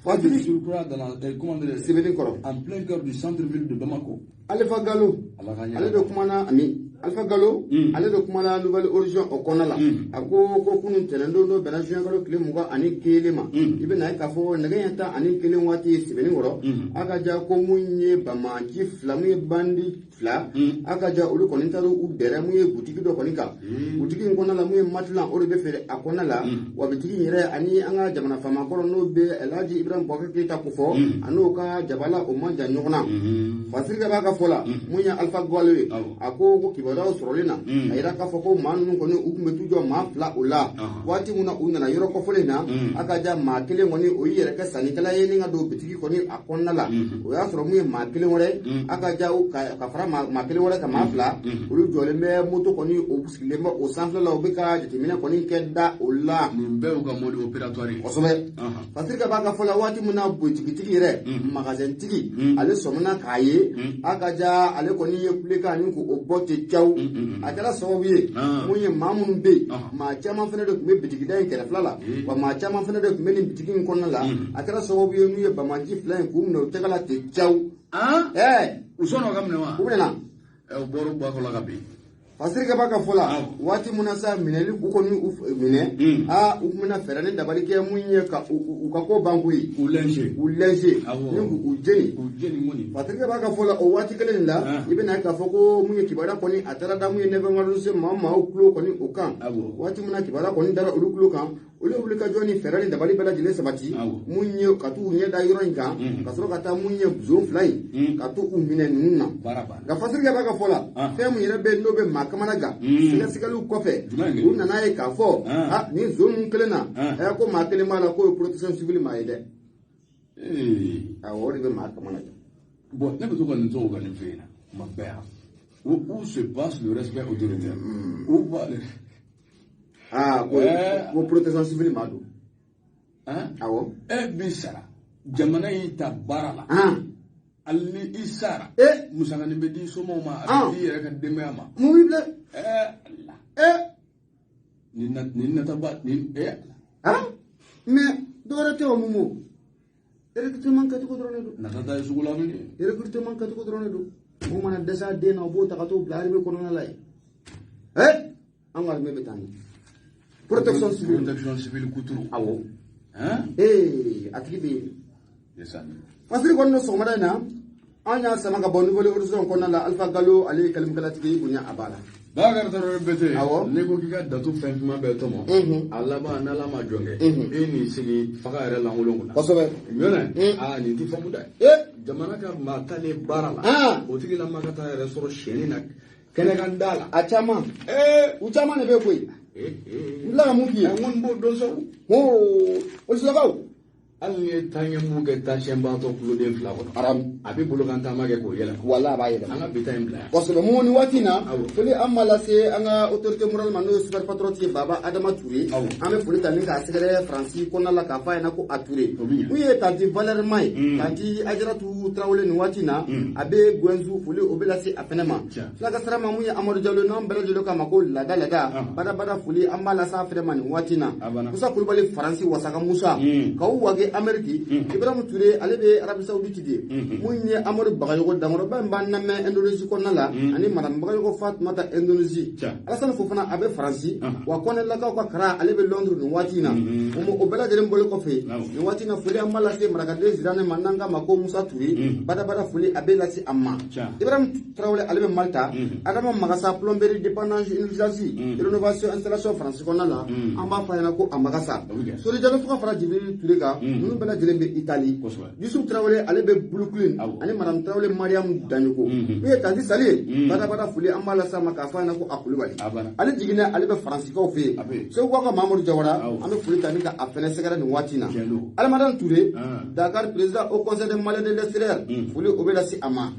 dans la, comment dire, Sebeni kɔrɔ en plein cœur du centre-ville de Bamako. Alpha Gallo ale de kumana ami Alpha Gallo ale de kumana Nouvelle Horizon o kɔnɔna la a ko ko kunun tɛnɛndon n'o bɛnna juin kalo tile 21 ma i bɛna ye k'a fɔ nɛgɛ ɲɛ 11 waati Sɛbɛnnikɔrɔ a ka ja ko mun ye banbaanci fila mun ye bandi fila a ka ja olu kɔni taara u dɛrɛ mun ye butigi dɔ kɔni kan butigi in kɔnɔna la mun ye matilan o de bɛ feere a kɔnɔna la wa bitigi in yɛrɛ ani an ka jamana faama kɔrɔ n'o bɛ El Hadji Ibrahim Boubacar Keita ko fɔ a n'o ka jabala o man jan ɲɔgɔn na Fasirikɛ b'a ka fɔ la mun ye Alpha Gallo ye a ko ko kibaruyaw sɔrɔlen na a yira k'a fɔ ko maa ninnu kɔni u tun bɛ t'u jɔ maa fila o la waati min na u nana yɔrɔ kɔfɔlen na a ka ja maa kelen kɔni o y'i yɛrɛ kɛ sannikɛla ye ni ka don bitigi kɔni a kɔnɔna la o y'a sɔrɔ mun ye maa kelen wɛrɛ a ka ja ka fara maa kelen wɛrɛ kan maa fila olu jɔlen bɛ moto kɔni o sigilen bɛ o sanfɛla la u bɛ ka jateminɛ kɔni kɛ da o la. Nin bɛɛ y'u ka mode opératoire ye. Kosɛbɛ. Fasirikɛ b'a ka fɔ la waati min na butigitigi yɛrɛ magasɛntigi ale sɔmina k'a ye a ka ja ale kɔni ye kulekan ni k'o bɔ ten caw a kɛra sababu ye mun ye maa minnu bɛ yen maa caman fana de tun bɛ bitigida in kɛrɛfɛla la wa maa caman fana de tun bɛ nin bitigi in kɔnɔna la a kɛra sababu ye n'u ye banbaanci fila in k'u minɛ u tɛgɛ la ten caw. U sɔnna o ka minɛ wa? U minɛna. U bɔra u ba kɔlɔ ka bin. Fasirikɛ b'a ka fɔ la waati mun na sa minɛli u kɔni u minɛ u tun bɛna fɛɛrɛ ni dabali kɛ mun ye ka u ka ko ban koyi. K'u lɛnse. K'u lɛnse ni k'u jeni. K'u jeni kɔni. Fasirikɛ b'a ka fɔ la o waati kelen in la i bɛna k'a fɔ ko mun ye kibaruya kɔni a taara da mun ye 9 maa tulo kɔni o kan waati mun na kibaruya kɔni dara olu tulo kan olu ye wulikajɔ ni fɛɛrɛ ni dabali bɛɛ lajɛlen sabati mun ye ka t'u ɲɛ da yɔrɔ in kan ka sɔrɔ ka taa mun ye zon fila in ka t'u minɛ ninnu na nka Fasirikɛ b'a ka fɔ la fɛn mun yɛrɛ bɛ yen n'o bɛ maa kamana gan sɛgɛsɛgɛliw kɔfɛ u nana ye k'a fɔ nin zon ninnu kelen na ko maa kelen b'a la k'o ye protection civile maa ye dɛ awɔ o de bɛ maa kamana gan. Bon ne bɛ to ka nin tɔgɔ ka nin fɛ yen na kuma bɛɛ yan où se passe le respect autoritaire où va le ko protection civile ma don. Awɔ. E b'i sara jamana y'i ta baara la. Hali ni i sara. Musakanin bɛ di somɔgɔw ma a bɛ di i yɛrɛ ka denbaya ma. Mun b'i bilen. Ala. Nin nataba nin. Mais dɔwɛrɛ tɛ o Momo. Recrutement kɛcogo dɔrɔn de don. Natata ye sugu la min ye. Recrutement kɛcogo dɔrɔn de don. Mun mana dɛsɛ a den na o b'o ta ka t'o bila armée kɔnɔna la yen. An ka armée bɛ taa ɲɛ. Protection civile. Protection civile kuturu. Awɔ. A tigi bɛ yen. Fasiri kɔni sɔgɔmada in na an y'a sama ka bɔ Nouvelle Horizon kɔnɔna la Alpha Gallo ale ye kalimakalatigi bonya a b'a la. Bakari Tarawele Bete. Awɔ. Ne ko k'i ka datu fɛn jumɛn bɛɛ tɔmɔ. A laban n'Ala ma jɔn kɛ. E n'i sigi faga yɛrɛ lankolon kunna. Kosɛbɛ. Ɲɔnɛ. Nin ti faamu dɛ. Jamana ka maa talen baara la. O tigilama ka taa yɛrɛ sɔrɔ siyɛnni na kɛnɛkan da la. A caman. U caman de bɛ koyi. N tila ka mun f'i ye. N kɔni b'o dɔn sa. Olusilakaw. Hali n'i ye taaɲɛ mun kɛ taasiyɛnbaatɔ kuloden fila kɔnɔ. Aramu. A bɛ bolo kan taama kɛ k'o yɛlɛma. Wala a b'a yɛlɛma. An ka bi ta in bila yan. Kosɛbɛ mun ni waati in na. Foli an b'a lase an ka autorité morale ma n'o ye super patriote ye Baba Adama Touré. An bɛ foli ta ni k'a sɛgɛrɛ Faransi kɔnɔna la k'a fɔ a ɲɛna ko a Touré. Mun ye tanti Valère Ma ye. Tanti Ajaratu Tarawele nin waati in na. A bɛ Gɛnzu foli o bɛ lase a fɛnɛ ma. Fulaka sira ma mun ye Amadu Jalo n'an bɛɛ lajɛlen k'a ma ko lada lada. Bada bada foli an b'a lase a fɛnɛ ma nin waati in na. Musa Kulubali Faransi Wasaka Musa. K'aw wage Amérique. Ibrahim Touré ale bɛ Arabie Saoudite de. Mun ye Amadu Bagayogo Dankɔrɔba in b'an lamɛn Indonésie kɔnɔna la ani Madame Bagayogo Fatumata Indonésie. Alassane Fofana a bɛ Faransi wa Kɔnɛlakaw ka kara ale bɛ Londres nin waati in na. O bɛɛ lajɛlen bɔlen kɔfɛ nin waati in na foli an b'a lase marakaden Zidane ma n'an k'a ma ko Musa Touré badabada foli a bɛ lase a ma. Ibrahim Tarawele ale bɛ Malta. Adama Magasa plomberie dépendance urgence rénovation installation Faransi kɔnɔna la an b'a fɔ a ɲɛna ko a Magasa. Sori Jalo fo ka fara Jibril Touré kan ninnu bɛɛ lajɛlen bɛ Italie. Yusuf Tarawele ale bɛ Brooklyn ani Madame Tarawele Mariam Daɲoko. N'o ye tanti Sali ye badabada foli an b'a lase a ma k'a fɔ a ɲɛna ko a Kulubali. Ale jiginna ale bɛ Faransikaw fɛ yen. Segu ka Mamadu Jawara an bɛ foli ta ni ka a fɛnɛ sɛgɛrɛ nin waati in na. Alimadan Touré Dakar président au conseil des Maliens de l'extérieur foli o bɛ lase a ma.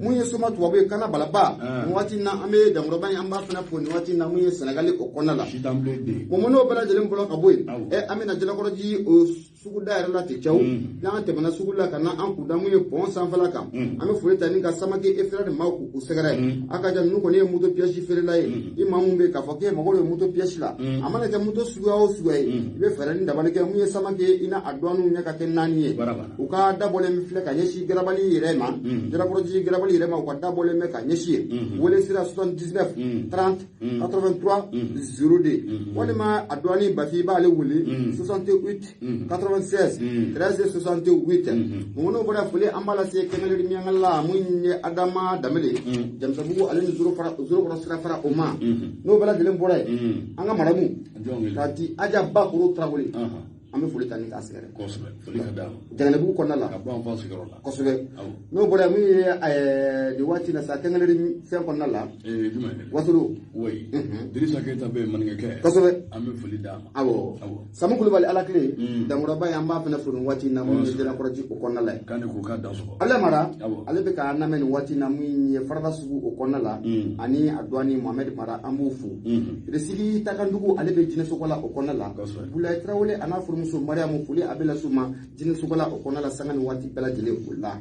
Mun ye Soma Tubabu ye Kana Balaba nin waati in na an bɛ Dankɔrɔba in an b'a fana fo nin waati in na mun ye Sénégal o kɔnɔna la. Mɔmɔ n'o bɛɛ lajɛlen bɔra ka bɔ yen an bɛna Jalakɔrɔji o Sugu da yɛrɛ la ten cɛw. N'an tɛmɛna sugu la ka na an kunda mun ye pont sanfɛla kan, an bɛ foli ta ni ka Samake et frère de maaw k'u sɛgɛrɛ. A ka jan, ninnu kɔni ye moto pièce feerela ye. I maa mun bɛ yen k'a fɔ k'e mago bɛ moto pièce la, a mana kɛ moto suguya o suguya ye, i bɛ fɛɛrɛ ni dabali kɛ mun ye Samake i n'a a dɔɔninw ɲɛ ka kɛ 4 ye. U ka dabɔlen filɛ ka ɲɛsin garabali yɛrɛ ma, Jalakɔrɔji garabali yɛrɛ ma, u ka dabɔlen bɛ ka ɲɛsin ye. Wele sira 79 30 83 02, walima a dɔɔnin Bafi, i b'ale wele 68 96 13 68. N'o bɔra, foli an b'a lase Kɛmɛlɛri Miyankala, mun ye Adama Danbele Jamisabugu, ale ni Zorokɔrɔ sira fara o ma. N'o bɛɛ lajɛlen bɔra yen, an ka maramu k'a di Aja Bakoro Tarawele, an bɛ foli ta ni k'a sɛgɛrɛ. Kosɛbɛ, foli ka d'a ma. Jɛnɛbugu kɔnɔna la. Ka bɔ an fa sigiyɔrɔ la. Kosɛbɛ. N'o bɔra yen, mun ye nin waati na sa, Kɛngɛlɛri fɛn kɔnɔna la. Jumɛn? Wasolo. Oui. Dirisa Keyita bɛ yen, maninkakɛ. Kosɛbɛ. An bɛ foli d'a ma. Awɔ. Samu Kulubali, Alakile Dankuraba ye, an b'a fana fo nin waati in na, mun ye Jalakɔrɔji o kɔnɔna la ye. K'an ko k'a da sɔgɔ. Ale Mara, ale bɛ k'a lamɛn nin waati in na, mun ye Farada sugu o kɔnɔna la, ani a dɔɔni Mohamed Mara, an b'u fo. Resigi Takandugu, ale bɛ Jinɛsogola o kɔnɔna la. Bulayi Tarawele a n'a furumuso Mariamu, foli a bɛ las'u ma Jinɛsogola o kɔnɔna la, sanga ni waati bɛɛ lajɛlen o la.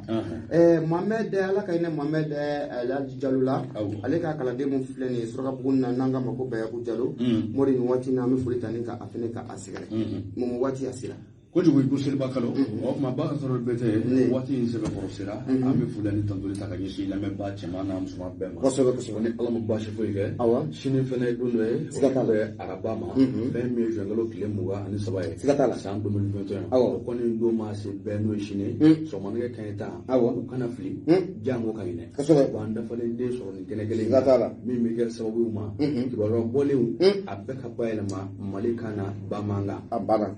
Mohamed, Ala ka hinɛ Mohamed Alhaji Jalo la, ale ka kalanden mun filɛ nin ye Surakabugu na, n'an k'a ma ko Bayaku Jalo Mori, nin waati in na an bɛ foli ta ni ka a fɛnɛ ka a sɛgɛrɛ. Mun waati a sera? Kojugu i ko seliba kalo, o tuma ba sɔrɔ bɛɛ tɛ waati in sɛbɛkɔrɔ sera. An bɛ foli ani tantoli ta ka ɲɛsin lamɛnbaa cɛman n'a musoman bɛɛ ma. Kosɛbɛ, kosɛbɛ. Ni Ala ma baasi foyi kɛ, sini fɛnɛ ye don dɔ ye, siga t'a la, araba ma, fɛn min ye juin tile 23 ye, siga t'a la, san 2021. O kɔni don maa se bɛɛ n'o ye sini sɔgɔmanikɛ kaɲɛ 10, u kana fili jango ka ɲinɛ. Kosɛbɛ. Wa an dafalen den sɔrɔ nin kɛnɛ kelen, siga t'a la, min bɛ kɛ sababu ye ma kibaruya bɔlenw a bɛɛ ka bayɛlɛma Mali kan na bamanankan. A banna.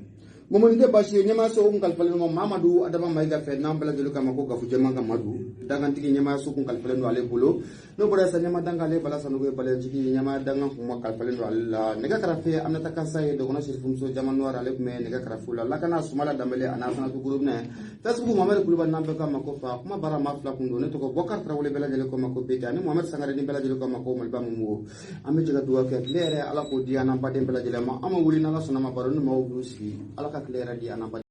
Momoni tɛ baasi ye. Ɲɛmaayaso kun kalifalen don Mamadu Adama Mayiga fɛ, n'an bɛɛ lajɛlen kama ko Gafu Jɛman ka Madu dangantigi. Ɲɛmaayaso kun kalifalen don ale bolo. N'o bɔra sa, ɲɛma danga, ale Bala Sanogo ye baliyajigi ɲɛma danga kun kalifalen don ale la. Nɛgɛ karafe, Aminata Kansa ye dɔgɔnɔ sirifumuso Jama Noir, ale tun bɛ nɛgɛ karafe la. Lakana Sumala Danbele a n'a Sanatu Gurubinɛ. Facebook Mohamed Kulubali, n'an bɛɛ k'a ma ko fa kuma baara maa fila kun don. Ne tɔgɔ Bɔkari Tarawele, bɛɛ lajɛlen k'a ma ko Bete, ani Mohamed Sangare ni bɛɛ lajɛlen k'a ma ko Maliba Mumu. An bɛ jɛ ka dugawu kɛ tile yɛrɛ, Ala k'o di an n'an baden bɛɛ lajɛlen ma. An ma wuli n'Ala sɔnna ma, baro ni maaw b'u sigi. Ala ka tile yɛrɛ di an n'an baden.